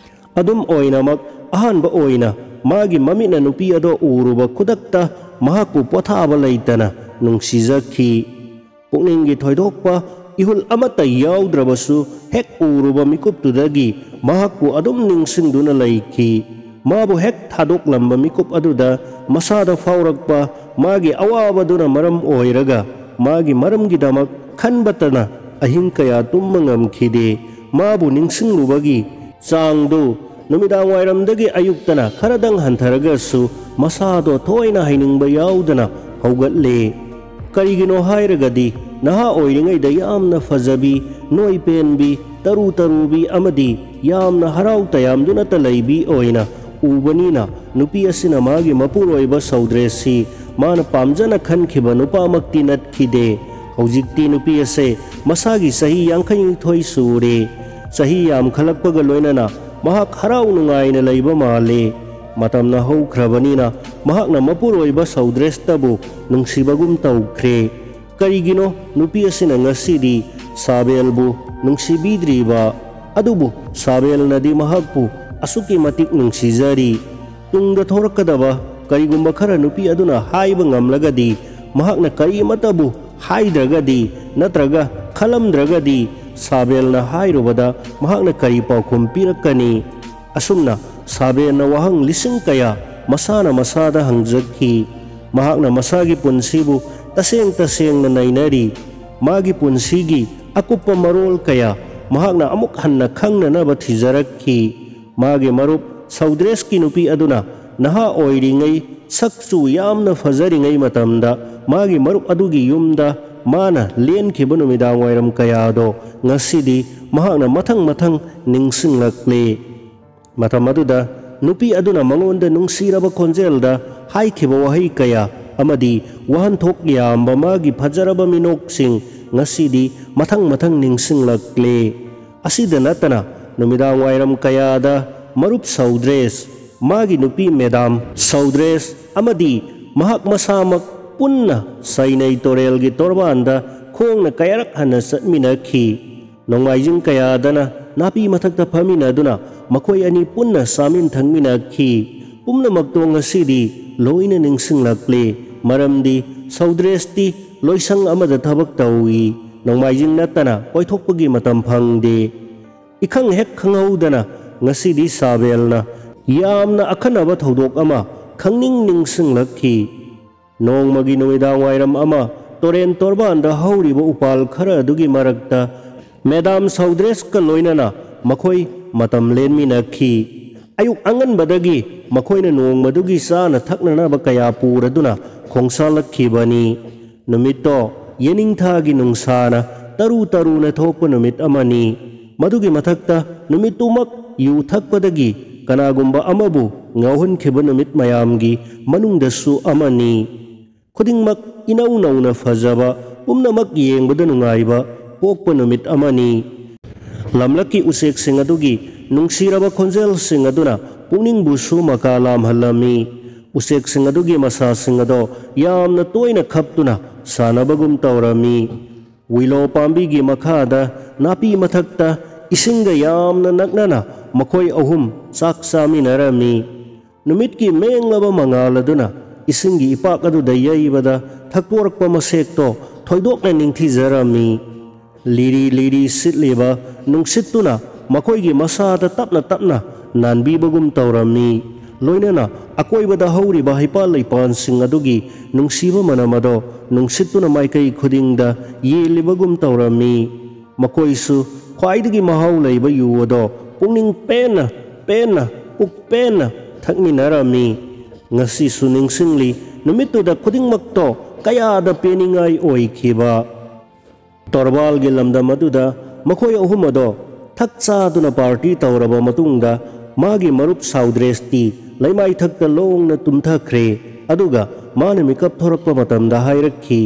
ꯑꯗꯨꯝ ꯑꯣꯏꯅꯃꯛ, ꯑꯍꯥꯟꯕ ꯑꯣꯏꯅ ꯃꯥꯒꯤ ꯃꯃꯤꯠꯅ ꯅꯨꯄꯤ ꯑꯗꯣ ꯎꯔꯨꯕ ꯈꯨꯗꯛꯇ ꯃꯍꯥꯛꯄꯨ ꯄꯣꯊꯥꯕ ꯂꯩꯇꯅ ꯅꯨꯡꯁꯤꯖꯈꯤ꯫ ꯄꯨꯛꯅꯤꯡꯒꯤ ꯊꯣꯏꯗꯣꯛꯄ ꯏꯍꯨꯜ ꯑꯃꯠꯇ ꯌꯥꯎꯗ꯭ꯔꯕꯁꯨ, ꯍꯦꯛ ꯎꯔꯨꯕ ꯃꯤꯀꯨꯞꯇꯨꯗꯒꯤ ꯃꯍꯥꯛꯄꯨ ꯑꯗꯨꯝ ꯅꯤꯡꯁꯤꯡꯗꯨꯅ ꯂꯩꯈꯤ꯫ ꯃꯥꯕꯨ ꯍꯦꯛ ꯊꯥꯗꯣꯛꯂꯝꯕ ꯃꯤꯀꯨꯞ ꯑꯗꯨꯗ ꯃꯁꯥꯗ ꯐꯥꯎꯔꯛꯄ ꯃꯥꯒꯤ ꯑꯋꯥꯕꯗꯨꯅ ꯃꯔꯝ ꯑꯣꯏꯔꯒ, ꯃꯥꯒꯤ ꯃꯔꯝꯒꯤꯗꯃꯛ ꯈꯟꯕꯇꯅ ꯑꯍꯤꯡ ꯀꯌꯥ ꯇꯨꯝꯕ ꯉꯝꯈꯤꯗꯦ꯫ ꯃꯥꯕꯨ ꯅꯤꯡꯁꯤꯡꯂꯨꯕꯒꯤ ꯆꯥꯡꯗꯨ ꯅꯨꯃꯤꯗꯥꯡ ꯋꯥꯏꯔꯝꯗꯒꯤ ꯑꯌꯨꯛꯇꯅ ꯈꯔꯗꯪ ꯍꯟꯊꯔꯒꯁꯨ ꯃꯁꯥꯗꯣ ꯊꯣꯏꯅ ꯍꯩꯅꯤꯡꯕ ꯌꯥꯎꯗꯅ ꯍꯧꯒꯠꯂꯦ꯫ ꯀꯔꯤꯒꯤꯅꯣ ꯍꯥꯏꯔꯒꯗꯤ, ꯅꯍꯥ ꯑꯣꯏꯔꯤꯉꯩꯗ ꯌꯥꯝꯅ ꯐꯖꯕꯤ, ꯅꯣꯏ ꯄꯦꯟꯕꯤ, ꯇꯔꯨ ꯇꯔꯨꯕꯤ ꯑꯃꯗꯤ ꯌꯥꯝꯅ ꯍꯔꯥꯎ ꯇꯌꯥꯝꯗꯨꯅꯇ ꯂꯩꯕꯤ ꯑꯣꯏꯅ ꯎꯕꯅꯤꯅ, ꯅꯨꯄꯤ ꯑꯁꯤꯅ ꯃꯥꯒꯤ ꯃꯄꯨꯔꯣꯏꯕ ꯁꯧꯗ꯭ꯔꯦꯁꯤ ꯃꯥꯅ ꯄꯥꯝꯖꯅ ꯈꯟꯈꯤꯕ ꯅꯨꯄꯥꯃꯛꯇꯤ ꯅꯠꯈꯤꯗꯦ꯫ ꯍꯧꯖꯤꯛꯇꯤ ꯅꯨꯄꯤ ꯑꯁꯦ ꯃꯁꯥꯒꯤ ꯆꯍꯤ ꯌꯥꯡꯈꯩꯅꯤꯊꯣꯏ ꯁꯨꯔꯦ꯫ ꯆꯍꯤ ꯌꯥꯝꯈꯠꯂꯛꯄꯒ ꯂꯣꯏꯅꯅ ꯃꯍꯥꯛ ꯍꯔꯥꯎ ꯅꯨꯡꯉꯥꯏꯅ ꯂꯩꯕ ꯃꯥꯜꯂꯦ꯫ ꯃꯇꯝꯅ ꯍꯧꯈ꯭ꯔꯕꯅꯤꯅ ꯃꯍꯥꯛꯅ ꯃꯄꯨꯔꯣꯏꯕ ꯁꯧꯗ꯭ꯔꯦꯁꯇꯕꯨ ꯅꯨꯡꯁꯤꯕꯒꯨꯝ ꯇꯧꯈ꯭ꯔꯦ꯫ ꯀꯔꯤꯒꯤꯅꯣ ꯅꯨꯄꯤ ꯑꯁꯤꯅ ꯉꯁꯤꯗꯤ ꯁꯥꯕꯦꯜꯕꯨ ꯅꯨꯡꯁꯤꯕꯤꯗ꯭ꯔꯤꯕ? ꯑꯗꯨꯕꯨ ꯁꯥꯕꯦꯜꯅꯗꯤ ꯃꯍꯥꯛꯄꯨ ꯑꯁꯨꯛꯀꯤ ꯃꯇꯤꯛ ꯅꯨꯡꯁꯤꯖꯔꯤ꯫ ꯇꯨꯡꯗ ꯊꯣꯔꯛꯀꯗꯕ ꯀꯔꯤꯒꯨꯝꯕ ꯈꯔ ꯅꯨꯄꯤ ꯑꯗꯨꯅ ꯍꯥꯏꯕ ꯉꯝꯂꯒꯗꯤ, ꯃꯍꯥꯛꯅ ꯀꯔꯤꯃꯠꯇꯕꯨ ꯍꯥꯏꯗ꯭ꯔꯒꯗꯤ ꯅꯠꯇ꯭ꯔꯒ ꯈꯜꯂꯝꯗ꯭ꯔꯒꯗꯤ, ꯁꯥꯕꯦꯜꯅ ꯍꯥꯏꯔꯨꯕꯗ ꯃꯍꯥꯛꯅ ꯀꯔꯤ ꯄꯥꯎꯈꯨꯝ ꯄꯤꯔꯛꯀꯅꯤ? ꯑꯁꯨꯝꯅ ꯁꯥꯕꯦꯜꯅ ꯋꯥꯍꯪ ꯂꯤꯁꯤꯡ ꯀꯌꯥ ꯃꯁꯥꯅ ꯃꯁꯥꯗ ꯍꯪꯖꯈꯤ꯫ ꯃꯍꯥꯛꯅ ꯃꯁꯥꯒꯤ ꯄꯨꯟꯁꯤꯕꯨ ꯇꯁꯦꯡ ꯇꯁꯦꯡꯅ ꯅꯩꯅꯔꯤ꯫ ꯃꯥꯒꯤ ꯄꯨꯟꯁꯤꯒꯤ ꯑꯀꯨꯞꯄ ꯃꯔꯣꯜ ꯀꯌꯥ ꯃꯍꯥꯛꯅ ꯑꯃꯨꯛ ꯍꯟꯅ ꯈꯪꯅꯅꯕ ꯊꯤꯖꯔꯛꯈꯤ꯫ ꯃꯥꯒꯤ ꯃꯔꯨꯞ ꯁꯧꯗ꯭ꯔꯦꯁꯀꯤ ꯅꯨꯄꯤ ꯑꯗꯨꯅ ꯅꯍꯥ ꯑꯣꯏꯔꯤꯉꯩ, ꯁꯛꯁꯨ ꯌꯥꯝꯅ ꯐꯖꯔꯤꯉꯩ ꯃꯇꯝꯗ ꯃꯥꯒꯤ ꯃꯔꯨꯞ ꯑꯗꯨꯒꯤ ꯌꯨꯝꯗ ꯃꯥꯅ ꯂꯦꯟꯈꯤꯕ ꯅꯨꯃꯤꯗꯥꯡ ꯋꯥꯏꯔꯝ ꯀꯌꯥꯗꯣ ꯉꯁꯤꯗꯤ ꯃꯍꯥꯛꯅ ꯃꯊꯪ ꯃꯊꯪ ꯅꯤꯡꯁꯤꯡꯂꯛꯂꯦ꯫ ꯃꯇꯝ ꯑꯗꯨꯗ ꯅꯨꯄꯤ ꯑꯗꯨꯅ ꯃꯉꯣꯟꯗ ꯅꯨꯡꯁꯤꯔꯕ ꯈꯣꯟꯖꯦꯜꯗ ꯍꯥꯏꯈꯤꯕ ꯋꯥꯍꯩ ꯀꯌꯥ ꯑꯃꯗꯤ ꯋꯥꯍꯟꯊꯣꯛ ꯌꯥꯝꯕ ꯃꯥꯒꯤ ꯐꯖꯔꯕ ꯃꯤꯅꯣꯛꯁꯤꯡ ꯉꯁꯤꯗꯤ ꯃꯊꯪ ꯃꯊꯪ ꯅꯤꯡꯁꯤꯡꯂꯛꯂꯦ꯫ ꯑꯁꯤꯗ ꯅꯠꯇꯅ ꯅꯨꯃꯤꯗꯥꯡ ꯋꯥꯏꯔꯝ ꯀꯌꯥꯗ ꯃꯔꯨꯞ ꯁꯧꯗ꯭ꯔꯦꯁ, ꯃꯥꯒꯤ ꯅꯨꯄꯤ ꯃꯦꯗꯥꯝ ꯁꯧꯗ꯭ꯔꯦꯁ ꯑꯃꯗꯤ ꯃꯍꯥꯛ ꯃꯁꯥꯃꯛ ꯄꯨꯟꯅ ꯁꯩꯅꯩ ꯇꯣꯔꯦꯜꯒꯤ ꯇꯣꯔꯕꯥꯟꯗ ꯈꯣꯡꯅ ꯀꯌꯥꯔꯛ ꯍꯟꯅ ꯆꯠꯃꯤꯟꯅꯈꯤ꯫ ꯅꯣꯡꯃꯥꯏꯖꯤꯡ ꯀꯌꯥꯗꯅ ꯅꯥꯄꯤ ꯃꯊꯛꯇ ꯐꯝꯃꯤꯟꯅꯗꯨꯅ ꯃꯈꯣꯏ ꯑꯅꯤ ꯄꯨꯟꯅ ꯆꯥꯃꯤꯟ ꯊꯛꯃꯤꯟꯅꯈꯤ꯫ ꯄꯨꯝꯅꯃꯛꯇꯣ ꯉꯁꯤꯗꯤ ꯂꯣꯏꯅ ꯅꯤꯡꯁꯤꯡꯂꯛꯂꯦ, ꯃꯔꯝꯗꯤ ꯁꯧꯗ꯭ꯔꯦꯁꯇꯤ ꯂꯣꯏꯁꯪ ꯑꯃꯗ ꯊꯕꯛ ꯇꯧꯏ꯫ ꯅꯣꯡꯃꯥꯏꯖꯤꯡ ꯅꯠꯇꯅ ꯀꯣꯏꯊꯣꯛꯄꯒꯤ ꯃꯇꯝ ꯐꯪꯗꯦ꯫ ꯏꯈꯪ ꯍꯦꯛ ꯈꯪꯍꯧꯗꯅ ꯉꯁꯤꯗꯤ ꯁꯥꯕꯦꯜꯅ ꯌꯥꯝꯅ ꯑꯈꯟꯅꯕ ꯊꯧꯗꯣꯛ ꯑꯃ ꯈꯪꯅꯤꯡ ꯅꯤꯡꯁꯤꯡꯂꯛꯈꯤ꯫ ꯅꯣꯡꯃꯒꯤ ꯅꯨꯃꯤꯗꯥꯡ ꯋꯥꯏꯔꯝ ꯑꯃ ꯇꯣꯔꯦꯟ ꯇꯣꯔꯕꯥꯟꯗ ꯍꯧꯔꯤꯕ ꯎꯄꯥꯜ ꯈꯔ ꯑꯗꯨꯒꯤ ꯃꯔꯛꯇ ꯃꯦꯗꯥꯝ ꯁꯧꯗ꯭ꯔꯦꯁꯀ ꯂꯣꯏꯅꯅ ꯃꯈꯣꯏ ꯃꯇꯝ ꯂꯦꯟꯃꯤꯟꯅꯈꯤ꯫ ꯑꯌꯨꯛ ꯑꯉꯟꯕꯗꯒꯤ ꯃꯈꯣꯏꯅ ꯅꯣꯡꯃꯗꯨꯒꯤ ꯆꯥꯅ ꯊꯛꯅꯅꯕ ꯀꯌꯥ ꯄꯨꯔꯗꯨꯅ ꯈꯣꯡꯁꯥꯜꯂꯛꯈꯤꯕꯅꯤ꯫ ꯅꯨꯃꯤꯠꯇꯣ ꯌꯦꯅꯤꯡꯊꯥꯒꯤ ꯅꯨꯡꯁꯥꯅ ꯇꯔꯨ ꯇꯔꯨꯅ ꯊꯣꯛꯄ ꯅꯨꯃꯤꯠ ꯑꯃꯅꯤ꯫ ꯃꯗꯨꯒꯤ ꯃꯊꯛꯇ ꯅꯨꯃꯤꯠꯇꯨꯃꯛ ꯌꯨ ꯊꯛꯄꯗꯒꯤ ꯀꯅꯥꯒꯨꯝꯕ ꯑꯃꯕꯨ ꯉꯥꯎꯍꯟꯈꯤꯕ ꯅꯨꯃꯤꯠ ꯃꯌꯥꯝꯒꯤ ꯃꯅꯨꯡꯗꯁꯨ ꯑꯃꯅꯤ꯫ ꯈꯨꯗꯤꯡꯃꯛ ꯏꯅꯧ ꯅꯧꯅ ꯐꯖꯕ, ꯄꯨꯝꯅꯃꯛ ꯌꯦꯡꯕꯗ ꯅꯨꯡꯉꯥꯏꯕ ꯄꯣꯛꯄ ꯅꯨꯃꯤꯠ ꯑꯃꯅꯤ꯫ ꯂꯝꯂꯛꯀꯤ ꯎꯆꯦꯛꯁꯤꯡ ꯑꯗꯨꯒꯤ ꯅꯨꯡꯁꯤꯔꯕ ꯈꯣꯟꯖꯦꯜꯁꯤꯡ ꯑꯗꯨꯅ ꯄꯨꯛꯅꯤꯡꯕꯨꯁꯨ ꯃꯀꯥ ꯂꯥꯝꯍꯜꯂꯝꯃꯤ꯫ ꯎꯆꯦꯛꯁꯤꯡ ꯑꯗꯨꯒꯤ ꯃꯁꯥꯁꯤꯡ ꯑꯗꯣ ꯌꯥꯝꯅ ꯇꯣꯏꯅ ꯈꯞꯇꯨꯅ ꯁꯥꯟꯅꯕꯒꯨꯝ ꯇꯧꯔꯝꯃꯤ꯫ ꯋꯤꯂꯣ ꯄꯥꯝꯕꯤꯒꯤ ꯃꯈꯥꯗ ꯅꯥꯄꯤ ꯃꯊꯛꯇ ꯏꯁꯤꯡꯒ ꯌꯥꯝꯅ ꯅꯛꯅꯅ ꯃꯈꯣꯏ ꯑꯍꯨꯝ ꯆꯥꯛ ꯆꯥꯃꯤꯟꯅꯔꯝꯃꯤ꯫ ꯅꯨꯃꯤꯠꯀꯤ ꯃꯦꯡꯂꯕ ꯃꯉꯥꯜ ꯑꯗꯨꯅ ꯏꯁꯤꯡꯒꯤ ꯏꯄꯥꯛ ꯑꯗꯨꯗ ꯌꯩꯕꯗ ꯊꯛꯇꯣꯔꯛꯄ ꯃꯁꯦꯛꯇꯣ ꯊꯣꯏꯗꯣꯛꯅ ꯅꯤꯡꯊꯤꯖꯔꯝꯃꯤ꯫ ꯂꯤꯔꯤ ꯂꯤꯔꯤ ꯁꯤꯠꯂꯤꯕ ꯅꯨꯡꯁꯤꯠꯇꯨꯅ ꯃꯈꯣꯏꯒꯤ ꯃꯁꯥꯗ ꯇꯞꯅ ꯇꯞꯅ ꯅꯥꯟꯕꯤꯕꯒꯨꯝ ꯇꯧꯔꯝꯃꯤ꯫ ꯂꯣꯏꯅꯅ ꯑꯀꯣꯏꯕꯗ ꯍꯧꯔꯤꯕ ꯍꯩꯄꯥꯜ ꯂꯩꯄꯥꯜꯁꯤꯡ ꯑꯗꯨꯒꯤ ꯅꯨꯡꯁꯤꯕ ꯃꯅꯝ ꯑꯗꯣ ꯅꯨꯡꯁꯤꯠꯇꯨꯅ ꯃꯥꯏꯀꯩ ꯈꯨꯗꯤꯡꯗ ꯌꯦꯜꯂꯤꯕꯒꯨꯝ ꯇꯧꯔꯝꯃꯤ꯫ ꯃꯈꯣꯏꯁꯨ ꯈ꯭ꯋꯥꯏꯗꯒꯤ ꯃꯍꯥꯎ ꯂꯩꯕ ꯌꯨ ꯑꯗꯣ ꯄꯨꯛꯅꯤꯡ ꯄꯦꯟꯅ, ꯄꯦꯟꯅ, ꯄꯨꯛ ꯄꯦꯟꯅ ꯊꯛꯃꯤꯟꯅꯔꯝꯃꯤ꯫ ꯉꯁꯤꯁꯨ ꯅꯤꯡꯁꯤꯡꯂꯤ, ꯅꯨꯃꯤꯠꯇꯨꯗ ꯈꯨꯗꯤꯡꯃꯛꯇꯣ ꯀꯌꯥꯗ ꯄꯦꯟꯅꯤꯡꯉꯥꯏ ꯑꯣꯏꯈꯤꯕ꯫ ꯇꯣꯔꯕꯥꯜꯒꯤ ꯂꯝꯗꯝ ꯑꯗꯨꯗ ꯃꯈꯣꯏ ꯑꯍꯨꯝ ꯑꯗꯣ ꯊꯛ ꯆꯥꯗꯨꯅ ꯄꯥꯔꯇꯤ ꯇꯧꯔꯕ ꯃꯇꯨꯡꯗ, ꯃꯥꯒꯤ ꯃꯔꯨꯞ ꯁꯥꯎꯗ꯭ꯔꯦꯁꯇꯤ ꯂꯩꯃꯥꯏꯊꯛꯇ ꯂꯣꯡꯅ ꯇꯨꯝꯊꯈ꯭ꯔꯦ꯫ ꯑꯗꯨꯒ ꯃꯥꯅ ꯃꯤꯀꯞ ꯊꯣꯔꯛꯄ ꯃꯇꯝꯗ ꯍꯥꯏꯔꯛꯈꯤ,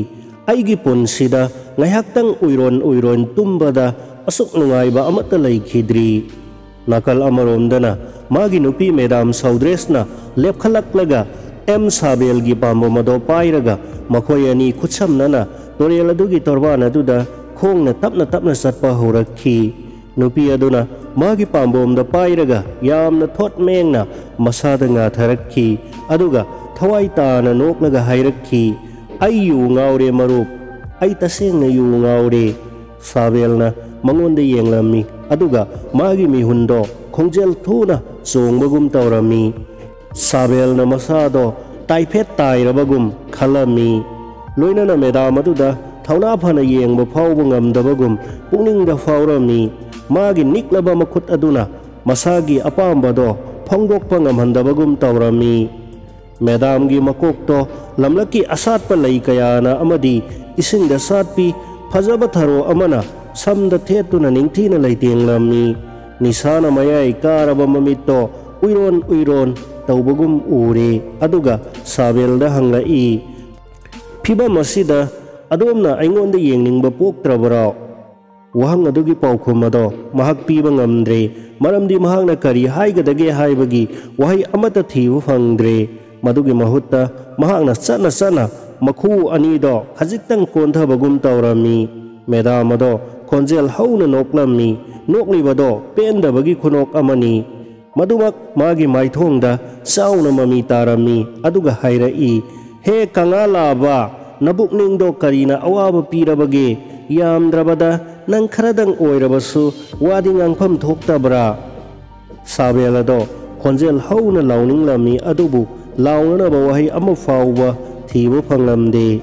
"ꯑꯩꯒꯤ ꯄꯨꯟꯁꯤꯗ ꯉꯥꯏꯍꯥꯛꯇꯪ ꯎꯏꯔꯣꯟ ꯎꯏꯔꯣꯟ ꯇꯨꯝꯕꯗ ꯑꯁꯨꯛ ꯅꯨꯡꯉꯥꯏꯕ ꯑꯃꯠꯇ ꯂꯩꯈꯤꯗ꯭ꯔꯤ"꯫ ꯅꯥꯀꯜ ꯑꯃꯔꯣꯝꯗꯅ ꯃꯥꯒꯤ ꯅꯨꯄꯤ ꯃꯦꯗꯥꯝ ꯁꯥꯎꯗ꯭ꯔꯦꯁꯅ ꯂꯦꯞꯈꯠꯂꯛꯂꯒ ꯑꯦꯝ ꯁꯥꯕꯦꯜꯒꯤ ꯄꯥꯝꯕꯣꯝ ꯑꯗꯣ ꯄꯥꯏꯔꯒ ꯃꯈꯣꯏ ꯑꯅꯤ ꯈꯨꯠꯁꯝꯅꯅ ꯇꯨꯔꯦꯜ ꯑꯗꯨꯒꯤ ꯇꯣꯔꯕꯥꯟ ꯑꯗꯨꯗ ꯈꯣꯡꯅ ꯇꯞꯅ ꯇꯞꯅ ꯆꯠꯄ ꯍꯧꯔꯛꯈꯤ꯫ ꯅꯨꯄꯤ ꯑꯗꯨꯅ ꯃꯥꯒꯤ ꯄꯥꯝꯕꯣꯝꯗ ꯄꯥꯏꯔꯒ ꯌꯥꯝꯅ ꯊꯣꯠ ꯃꯦꯡꯅ ꯃꯁꯥꯗ ꯉꯥꯊꯔꯛꯈꯤ꯫ ꯑꯗꯨꯒ ꯊꯋꯥꯏ ꯇꯥꯅ ꯅꯣꯛꯂꯒ ꯍꯥꯏꯔꯛꯈꯤ, "ꯑꯩ ꯌꯨ ꯉꯥꯎꯔꯦ ꯃꯔꯨꯞ, ꯑꯩ ꯇꯁꯦꯡꯅ ꯌꯨ ꯉꯥꯎꯔꯦ"꯫ ꯁꯥꯕꯦꯜꯅ ꯃꯉꯣꯟꯗ ꯌꯦꯡꯂꯝꯃꯤ, ꯑꯗꯨꯒ ꯃꯥꯒꯤ ꯃꯤꯍꯨꯟꯗꯣ ꯈꯣꯡꯖꯦꯜ ꯊꯨꯅ ꯆꯣꯡꯕꯒꯨꯝ ꯇꯧꯔꯝꯃꯤ꯫ ꯁꯥꯕꯦꯜꯅ ꯃꯁꯥꯗꯣ ꯇꯥꯏꯐꯦꯠ ꯇꯥꯏꯔꯕꯒꯨꯝ ꯈꯜꯂꯝꯃꯤ꯫ ꯂꯣꯏꯅꯅ ꯃꯦꯗꯥꯝ ꯑꯗꯨꯗ ꯊꯧꯅꯥ ꯐꯅ ꯌꯦꯡꯕ ꯐꯥꯎꯕ ꯉꯝꯗꯕꯒꯨꯝ ꯄꯨꯛꯅꯤꯡꯗ ꯐꯥꯎꯔꯝꯃꯤ꯫ ꯃꯥꯒꯤ ꯅꯤꯛꯂꯕ ꯃꯈꯨꯠ ꯑꯗꯨꯅ ꯃꯁꯥꯒꯤ ꯑꯄꯥꯝꯕꯗꯣ ꯐꯣꯡꯗꯣꯛꯄ ꯉꯝꯍꯟꯗꯕꯒꯨꯝ ꯇꯧꯔꯝꯃꯤ꯫ ꯃꯦꯗꯥꯝꯒꯤ ꯃꯀꯣꯛꯇꯣ ꯂꯝꯂꯛꯀꯤ ꯑꯁꯥꯠꯄ ꯂꯩ ꯀꯌꯥꯅ ꯑꯃꯗꯤ ꯏꯁꯤꯡꯗ ꯁꯥꯠꯄꯤ ꯐꯖꯕ ꯊꯔꯣ ꯑꯃꯅ ꯁꯝꯗ ꯊꯦꯠꯇꯨꯅ ꯅꯤꯡꯊꯤꯅ ꯂꯩꯇꯦꯡꯂꯝꯃꯤ꯫ ꯅꯤꯁꯥꯅ ꯃꯌꯥꯏ ꯀꯥꯔꯕ ꯃꯃꯤꯠꯇꯣ ꯎꯏꯔꯣꯟ ꯎꯏꯔꯣꯟ ꯇꯧꯕꯒꯨꯝ ꯎꯔꯦ꯫ ꯑꯗꯨꯒ ꯁꯥꯕꯦꯜꯗ ꯍꯪꯂꯛꯏ, "ꯐꯤꯕꯝ ꯑꯁꯤꯗ ꯑꯗꯣꯝꯅ ꯑꯩꯉꯣꯟꯗ ꯌꯦꯡꯅꯤꯡꯕ ꯄꯣꯛꯇ꯭ꯔꯕꯔꯣ?" ꯋꯥꯍꯪ ꯑꯗꯨꯒꯤ ꯄꯥꯎꯈꯨꯝ ꯑꯗꯣ ꯃꯍꯥꯛ ꯄꯤꯕ ꯉꯝꯗ꯭ꯔꯦ, ꯃꯔꯝꯗꯤ ꯃꯍꯥꯛꯅ ꯀꯔꯤ ꯍꯥꯏꯒꯗꯒꯦ ꯍꯥꯏꯕꯒꯤ ꯋꯥꯍꯩ ꯑꯃꯠꯇ ꯊꯤꯕ ꯐꯪꯗ꯭ꯔꯦ꯫ ꯃꯗꯨꯒꯤ ꯃꯍꯨꯠꯇ ꯃꯍꯥꯛꯅ ꯆꯠꯅ ꯆꯠꯅ ꯃꯈꯨ ꯑꯅꯤꯗꯣ ꯈꯖꯤꯛꯇꯪ ꯀꯣꯟꯊꯕꯒꯨꯝ ꯇꯧꯔꯝꯃꯤ꯫ ꯃꯦꯗꯥꯝ ꯑꯗꯣ ꯈꯣꯟꯖꯦꯜ ꯍꯧꯅ ꯅꯣꯛꯂꯝꯃꯤ꯫ ꯅꯣꯛꯂꯤꯕꯗꯣ ꯄꯦꯟꯗꯕꯒꯤ ꯈꯨꯅꯣꯛ ꯑꯃꯅꯤ꯫ ꯃꯗꯨꯃꯛ ꯃꯥꯒꯤ ꯃꯥꯏꯊꯣꯡꯗ ꯆꯥꯎꯅ ꯃꯃꯤ ꯇꯥꯔꯝꯃꯤ꯫ ꯑꯗꯨꯒ ꯍꯥꯏꯔꯛꯏ, "ꯍꯦ ꯀꯪꯂꯥ ꯂꯥꯕ, ꯅꯕꯨꯛꯅꯤꯡꯗꯣ ꯀꯔꯤꯅ ꯑꯋꯥꯕ ꯄꯤꯔꯕꯒꯦ? ꯌꯥꯝꯗ꯭ꯔꯕꯗ ꯅꯪ ꯈꯔꯗꯪ ꯑꯣꯏꯔꯕꯁꯨ ꯋꯥꯗꯤ ꯉꯥꯡꯐꯝ ꯊꯣꯛꯇꯕ꯭ꯔꯥ?" ꯁꯥꯕꯦꯜ ꯑꯗꯣ ꯈꯣꯟꯖꯦꯜ ꯍꯧꯅ ꯂꯥꯎꯅꯤꯡꯂꯝꯃꯤ, ꯑꯗꯨꯕꯨ ꯂꯥꯎꯅꯅꯕ ꯋꯥꯍꯩ ꯑꯃ ꯐꯥꯎꯕ ꯊꯤꯕ ꯐꯪꯂꯝꯗꯦ꯫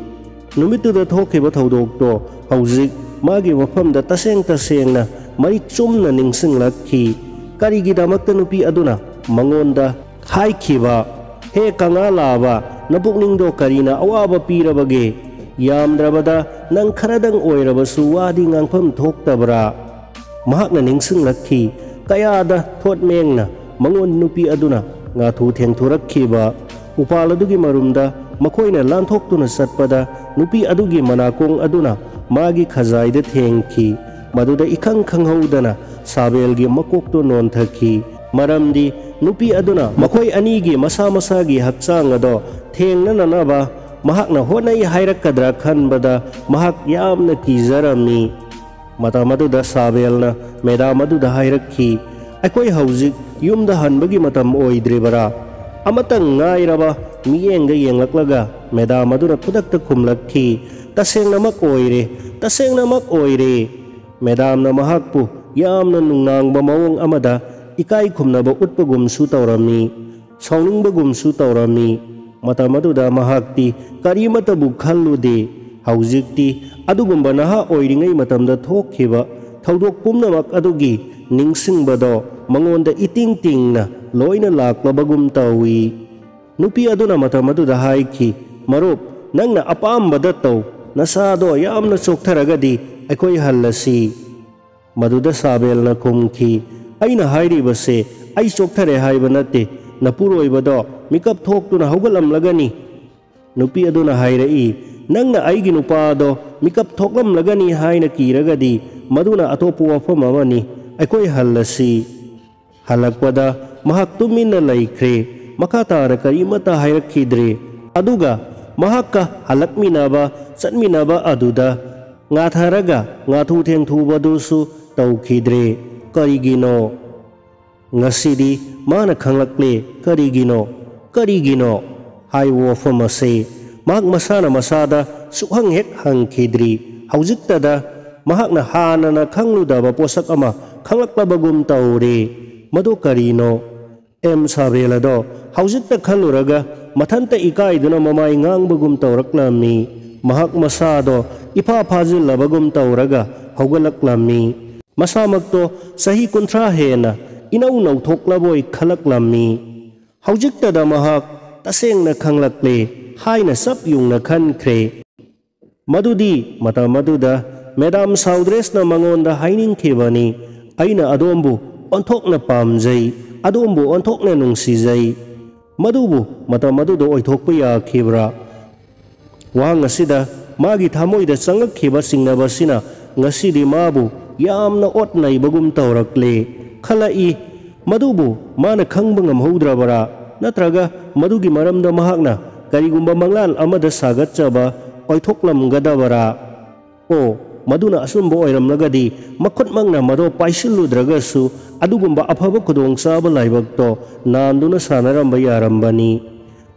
ꯅꯨꯃꯤꯠꯇꯨꯗ ꯊꯣꯛꯈꯤꯕ ꯊꯧꯗꯣꯛꯇꯣ ꯍꯧꯖꯤꯛ ꯃꯥꯒꯤ ꯋꯥꯐꯝꯗ ꯇꯁꯦꯡ ꯇꯁꯦꯡꯅ ꯃꯔꯤꯛ ꯆꯨꯝꯅ ꯅꯤꯡꯁꯤꯡꯂꯛꯈꯤ꯫ ꯀꯔꯤꯒꯤꯗꯃꯛꯇ ꯅꯨꯄꯤ ꯑꯗꯨꯅ ꯃꯉꯣꯟꯗ ꯍꯥꯏꯈꯤꯕ, "ꯍꯦ ꯀꯪꯉꯥ ꯂꯥꯕ, ꯅꯄꯨꯛꯅꯤꯡꯗꯣ ꯀꯔꯤꯅ ꯑꯋꯥꯕ ꯄꯤꯔꯕꯒꯦ? ꯌꯥꯝꯗ꯭ꯔꯕꯗ ꯅꯪ ꯈꯔꯗꯪ ꯑꯣꯏꯔꯕꯁꯨ ꯋꯥꯗꯤ ꯉꯥꯡꯐꯝ ꯊꯣꯛꯇꯕ꯭ꯔꯥ?" ꯃꯍꯥꯛꯅ ꯅꯤꯡꯁꯤꯡꯂꯛꯈꯤ, ꯀꯌꯥꯗ ꯊꯣꯠꯃꯦꯡꯅ ꯃꯉꯣꯟ ꯅꯨꯄꯤ ꯑꯗꯨꯅ ꯉꯥꯊꯨ ꯊꯦꯡꯊꯨꯔꯛꯈꯤꯕ꯫ ꯎꯄꯥꯜ ꯑꯗꯨꯒꯤ ꯃꯔꯨꯝꯗ ꯃꯈꯣꯏꯅ ꯂꯥꯟꯊꯣꯛꯇꯨꯅ ꯆꯠꯄꯗ, ꯅꯨꯄꯤ ꯑꯗꯨꯒꯤ ꯃꯅꯥꯀꯣꯡ ꯑꯗꯨꯅ ꯃꯥꯒꯤ ꯈꯖꯥꯏꯗ ꯊꯦꯡꯈꯤ꯫ ꯃꯗꯨꯗ ꯏꯈꯪ ꯈꯪꯍꯧꯗꯅ ꯁꯥꯕꯦꯜꯒꯤ ꯃꯀꯣꯛꯇꯨ ꯅꯣꯟꯊꯈꯤ꯫ ꯃꯔꯝꯗꯤ ꯅꯨꯄꯤ ꯑꯗꯨꯅ ꯃꯈꯣꯏ ꯑꯅꯤꯒꯤ ꯃꯁꯥ ꯃꯁꯥꯒꯤ ꯍꯛꯆꯥꯡ ꯑꯗꯣ ꯊꯦꯡꯅꯅꯅꯕ ꯃꯍꯥꯛꯅ ꯍꯣꯠꯅꯩ ꯍꯥꯏꯔꯛꯀꯗ꯭ꯔꯥ ꯈꯟꯕꯗ ꯃꯍꯥꯛ ꯌꯥꯝꯅ ꯀꯤꯖꯔꯝꯃꯤ꯫ ꯃꯇꯝ ꯑꯗꯨꯗ ꯁꯥꯕꯦꯜꯅ ꯃꯦꯗꯥꯝ ꯑꯗꯨꯗ ꯍꯥꯏꯔꯛꯈꯤ, "ꯑꯩꯈꯣꯏ ꯍꯧꯖꯤꯛ ꯌꯨꯝꯗ ꯍꯟꯕꯒꯤ ꯃꯇꯝ ꯑꯣꯏꯗ꯭ꯔꯤꯕꯔꯥ?" ꯑꯃꯇꯪ ꯉꯥꯏꯔꯕ ꯃꯤꯠꯌꯦꯡꯗ ꯌꯦꯡꯂꯛꯂꯒ ꯃꯦꯗꯥꯝ ꯑꯗꯨꯅ ꯈꯨꯗꯛꯇ ꯈꯨꯝꯂꯛꯈꯤ, "ꯇꯁꯦꯡꯅꯃꯛ ꯑꯣꯏꯔꯦ, ꯇꯁꯦꯡꯅꯃꯛ ꯑꯣꯏꯔꯦ!" ꯃꯦꯗꯥꯝꯅ ꯃꯍꯥꯛꯄꯨ ꯌꯥꯝꯅ ꯅꯨꯡꯅꯥꯡꯕ ꯃꯑꯣꯡ ꯑꯃꯗ ꯏꯀꯥꯏ ꯈꯨꯝꯅꯕ ꯎꯠꯄꯒꯨꯝꯁꯨ ꯇꯧꯔꯝꯃꯤ, ꯁꯥꯎꯅꯤꯡꯕꯒꯨꯝꯁꯨ ꯇꯧꯔꯝꯃꯤ꯫ ꯃꯇꯝ ꯑꯗꯨꯗ ꯃꯍꯥꯛꯇꯤ ꯀꯔꯤꯃꯠꯇꯕꯨ ꯈꯜꯂꯨꯗꯦ꯫ ꯍꯧꯖꯤꯛꯇꯤ ꯑꯗꯨꯒꯨꯝꯕ ꯅꯍꯥ ꯑꯣꯏꯔꯤꯉꯩ ꯃꯇꯝꯗ ꯊꯣꯛꯈꯤꯕ ꯊꯧꯗꯣꯛ ꯄꯨꯝꯅꯃꯛ ꯑꯗꯨꯒꯤ ꯅꯤꯡꯁꯤꯡꯕꯗꯣ ꯃꯉꯣꯟꯗ ꯏꯇꯤꯡ ꯇꯤꯡꯅ ꯂꯣꯏꯅ ꯂꯥꯛꯂꯕꯒꯨꯝ ꯇꯧꯏ꯫ ꯅꯨꯄꯤ ꯑꯗꯨꯅ ꯃꯇꯝ ꯑꯗꯨꯗ ꯍꯥꯏꯈꯤ, "ꯃꯔꯨꯞ, ꯅꯪꯅ ꯑꯄꯥꯝꯕꯗ ꯇꯧ꯫ ꯅꯁꯥꯗꯣ ꯌꯥꯝꯅ ꯆꯣꯛꯊꯔꯒꯗꯤ ꯑꯩꯈꯣꯏ ꯍꯜꯂꯁꯤ꯫" ꯃꯗꯨꯗ ꯁꯥꯕꯦꯜꯅ ꯈꯨꯝꯈꯤ, "ꯑꯩꯅ ꯍꯥꯏꯔꯤꯕꯁꯦ ꯑꯩ ꯆꯣꯛꯊꯔꯦ ꯍꯥꯏꯕ ꯅꯠꯇꯦ꯫ ꯅꯄꯨꯔꯣꯏꯕꯗꯣ ꯃꯤꯀꯞ ꯊꯣꯛꯇꯨꯅ ꯍꯧꯒꯠꯂꯝꯂꯒꯅꯤ꯫" ꯅꯨꯄꯤ ꯑꯗꯨꯅ ꯍꯥꯏꯔꯛꯏ, "ꯅꯪꯅ ꯑꯩꯒꯤ ꯅꯨꯄꯥꯗꯣ ꯃꯤꯀꯞ ꯊꯣꯛꯂꯝꯂꯒꯅꯤ ꯍꯥꯏꯅ ꯀꯤꯔꯒꯗꯤ ꯃꯗꯨꯅ ꯑꯇꯣꯞꯄ ꯋꯥꯐꯝ ꯑꯃꯅꯤ꯫ ꯑꯩꯈꯣꯏ ꯍꯜꯂꯁꯤ꯫" ꯍꯜꯂꯛꯄꯗ ꯃꯍꯥꯛ ꯇꯨꯃꯤꯟꯅ ꯂꯩꯈ꯭ꯔꯦ꯫ ꯃꯈꯥ ꯇꯥꯅ ꯀꯔꯤꯃꯠꯇ ꯍꯥꯏꯔꯛꯈꯤꯗ꯭ꯔꯦ꯫ ꯑꯗꯨꯒ ꯃꯍꯥꯛꯀ ꯍꯜꯂꯛꯃꯤꯟꯅꯕ, ꯆꯠꯃꯤꯟꯅꯕ ꯑꯗꯨꯗ ꯉꯥꯊꯔꯒ ꯉꯥꯊꯨ ꯊꯦꯡꯊꯨꯕꯗꯨꯁꯨ ꯇꯧꯈꯤꯗ꯭ꯔꯦ꯫ ꯀꯔꯤꯒꯤꯅꯣ? ꯉꯁꯤꯗꯤ ꯃꯥꯅ ꯈꯪꯂꯛꯂꯦ꯫ ꯀꯔꯤꯒꯤꯅꯣ? ꯀꯔꯤꯒꯤꯅꯣ? ꯍꯥꯏꯕ ꯋꯥꯐꯝ ꯑꯁꯤ ꯃꯍꯥꯛ ꯃꯁꯥꯅ ꯃꯁꯥꯗ ꯁꯨꯛꯍꯪ ꯍꯦꯛ ꯍꯪꯈꯤꯗ꯭ꯔꯤ꯫ ꯍꯧꯖꯤꯛꯇꯗ ꯃꯍꯥꯛꯅ ꯍꯥꯟꯅꯅ ꯈꯪꯂꯨꯗꯕ ꯄꯣꯠꯁꯛ ꯑꯃ ꯈꯪꯂꯛꯂꯕꯒꯨꯝ ꯇꯧꯔꯦ꯫ ꯃꯗꯨ ꯀꯔꯤꯅꯣ? ꯑꯦꯝ ꯁꯥꯕꯦꯜ ꯑꯗꯣ ꯍꯧꯖꯤꯛꯇ ꯈꯜꯂꯨꯔꯒ ꯃꯊꯟꯇ ꯏꯀꯥꯏꯗꯨꯅ ꯃꯃꯥꯏ ꯉꯥꯡꯕꯒꯨꯝ ꯇꯧꯔꯛꯂꯝꯃꯤ꯫ ꯃꯍꯥꯛ ꯃꯁꯥꯗꯣ ꯏꯐꯥ ꯐꯥꯖꯤꯜꯂꯕꯒꯨꯝ ꯇꯧꯔꯒ ꯍꯧꯒꯠꯂꯛꯂꯝꯃꯤ꯫ ꯃꯁꯥꯃꯛꯇꯣ ꯆꯍꯤ ꯀꯨꯟꯊ꯭ꯔꯥ ꯍꯦꯟꯅ ꯏꯅꯧ ꯅꯧꯊꯣꯛꯂꯕꯣꯏ ꯈꯜꯂꯛꯂꯝꯃꯤ꯫ ꯍꯧꯖꯤꯛꯇꯗ ꯃꯍꯥꯛ ꯇꯁꯦꯡꯅ ꯈꯪꯂꯛꯂꯦ ꯍꯥꯏꯅ ꯆꯞ ꯌꯨꯡꯅ ꯈꯟꯈ꯭ꯔꯦ꯫ ꯃꯗꯨꯗꯤ ꯃꯇꯝ ꯑꯗꯨꯗ ꯃꯦꯗꯥꯝ ꯁꯥꯎꯗ꯭ꯔꯦꯁꯅ ꯃꯉꯣꯟꯗ ꯍꯥꯏꯅꯤꯡꯈꯤꯕꯅꯤ, "ꯑꯩꯅ ꯑꯗꯣꯝꯕꯨ ꯑꯣꯟꯊꯣꯛꯅ ꯄꯥꯝꯖꯩ, ꯑꯗꯣꯝꯕꯨ ꯑꯣꯟꯊꯣꯛꯅ ꯅꯨꯡꯁꯤꯖꯩ"꯫ ꯃꯗꯨꯕꯨ ꯃꯇꯝ ꯑꯗꯨꯗ ꯑꯣꯏꯊꯣꯛꯄ ꯌꯥꯈꯤꯕ꯭ꯔꯥ? ꯋꯥꯍꯪ ꯑꯁꯤꯗ ꯃꯥꯒꯤ ꯊꯃꯣꯏꯗ ꯆꯪꯉꯛꯈꯤꯕ ꯆꯤꯡꯅꯕ ꯑꯁꯤꯅ ꯉꯁꯤꯗꯤ ꯃꯥꯕꯨ ꯌꯥꯝꯅ ꯑꯣꯠ ꯅꯩꯕꯒꯨꯝ ꯇꯧꯔꯛꯂꯦ꯫ ꯈꯜꯂꯛꯏ, ꯃꯗꯨꯕꯨ ꯃꯥꯅ ꯈꯪꯕ ꯉꯝꯍꯧꯗ꯭ꯔꯕꯔꯥ? ꯅꯠꯇ꯭ꯔꯒ ꯃꯗꯨꯒꯤ ꯃꯔꯝꯗ ꯃꯍꯥꯛꯅ ꯀꯔꯤꯒꯨꯝꯕ ꯃꯪꯂꯥꯟ ꯑꯃꯗ ꯁꯥꯒꯠꯆꯕ ꯑꯣꯏꯊꯣꯛꯂꯝꯒꯗꯕꯔꯥ? ꯑꯣ, ꯃꯗꯨꯅ ꯑꯆꯨꯝꯕ ꯑꯣꯏꯔꯝꯂꯒꯗꯤ ꯃꯈꯨꯠꯃꯛꯅ ꯃꯗꯣ ꯄꯥꯏꯁꯤꯜꯂꯨꯗ꯭ꯔꯒꯁꯨ ꯑꯗꯨꯒꯨꯝꯕ ꯑꯐꯕ ꯈꯨꯗꯣꯡꯆꯥꯕ ꯂꯥꯏꯕꯛꯇꯣ ꯅꯥꯟꯗꯨꯅ ꯁꯥꯟꯅꯔꯝꯕ ꯌꯥꯔꯝꯕꯅꯤ꯫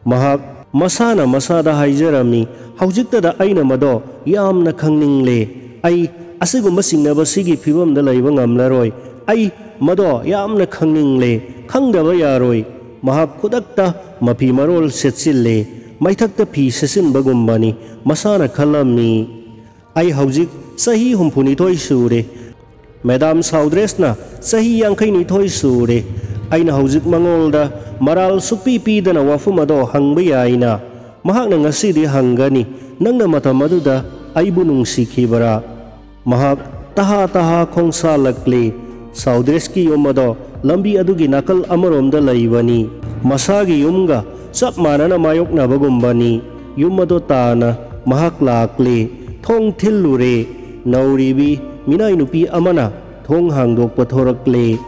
ꯃꯍꯥꯛ ꯃꯁꯥꯅ ꯃꯁꯥꯗ ꯍꯥꯏꯖꯔꯝꯃꯤ, "ꯍꯧꯖꯤꯛꯇꯗ ꯑꯩꯅ ꯃꯗꯣ ꯌꯥꯝꯅ ꯈꯪꯅꯤꯡꯂꯦ꯫ ꯑꯩ ꯑꯁꯤꯒꯨꯝꯕ ꯆꯤꯡꯅꯕꯁꯤꯒꯤ ꯐꯤꯕꯝꯗ ꯂꯩꯕ ꯉꯝꯂꯔꯣꯏ꯫ ꯑꯩ ꯃꯗꯣ ꯌꯥꯝꯅ ꯈꯪꯅꯤꯡꯂꯦ꯫ ꯈꯪꯗꯕ ꯌꯥꯔꯣꯏ"꯫ ꯃꯍꯥꯛ ꯈꯨꯗꯛꯇ ꯃꯐꯤ ꯃꯔꯣꯜ ꯁꯦꯠꯆꯤꯜꯂꯦ꯫ ꯃꯩꯊꯛꯇ ꯐꯤ ꯁꯦꯠꯆꯤꯟꯕꯒꯨꯝꯕꯅꯤ꯫ ꯃꯁꯥꯅ ꯈꯜꯂꯝꯃꯤ, "ꯑꯩ ꯍꯧꯖꯤꯛ ꯆꯍꯤ ꯍꯨꯝꯐꯨꯅꯤꯊꯣꯏ ꯁꯨꯔꯦ꯫ ꯃꯦꯗꯥꯝ ꯁꯥꯎꯗ꯭ꯔꯦꯁꯅ ꯆꯍꯤ ꯌꯥꯡꯈꯩꯅꯤꯊꯣꯏ ꯁꯨꯔꯦ꯫ ꯑꯩꯅ ꯍꯧꯖꯤꯛ ꯃꯉꯣꯟꯗ ꯃꯔꯥꯜ ꯁꯨꯛꯄꯤ ꯄꯤꯗꯅ ꯋꯥꯐꯝ ꯑꯗꯣ ꯍꯪꯕ ꯌꯥꯏꯅ꯫ ꯃꯍꯥꯛꯅ ꯉꯁꯤꯗꯤ ꯍꯪꯒꯅꯤ, 'ꯅꯪꯅ ꯃꯇꯝ ꯑꯗꯨꯗ ꯑꯩꯕꯨ ꯅꯨꯡꯁꯤꯈꯤꯕꯔꯥ?'" ꯃꯍꯥꯛ ꯇꯍꯥ ꯇꯍꯥ ꯈꯣꯡꯁꯥꯜꯂꯛꯂꯤ꯫ ꯁꯥꯎꯗ꯭ꯔꯦꯁꯀꯤ ꯌꯨꯝ ꯑꯗꯣ ꯂꯝꯕꯤ ꯑꯗꯨꯒꯤ ꯅꯥꯀꯜ ꯑꯃꯔꯣꯝꯗ ꯂꯩꯕꯅꯤ꯫ ꯃꯁꯥꯒꯤ ꯌꯨꯝꯒ ꯆꯞ ꯃꯥꯟꯅꯅ ꯃꯥꯌꯣꯛꯅꯕꯒꯨꯝꯕꯅꯤ꯫ ꯌꯨꯝ ꯑꯗꯣ ꯇꯥꯅ ꯃꯍꯥꯛ ꯂꯥꯛꯂꯦ꯫ ꯊꯣꯡ ꯊꯤꯜꯂꯨꯔꯦ꯫ ꯅꯧꯔꯤꯕꯤ ꯃꯤꯅꯥꯏ ꯅꯨꯄꯤ ꯑꯃꯅ ꯊꯣꯡ ꯍꯥꯡꯗꯣꯛꯄ ꯊꯣꯔꯛꯂꯦ꯫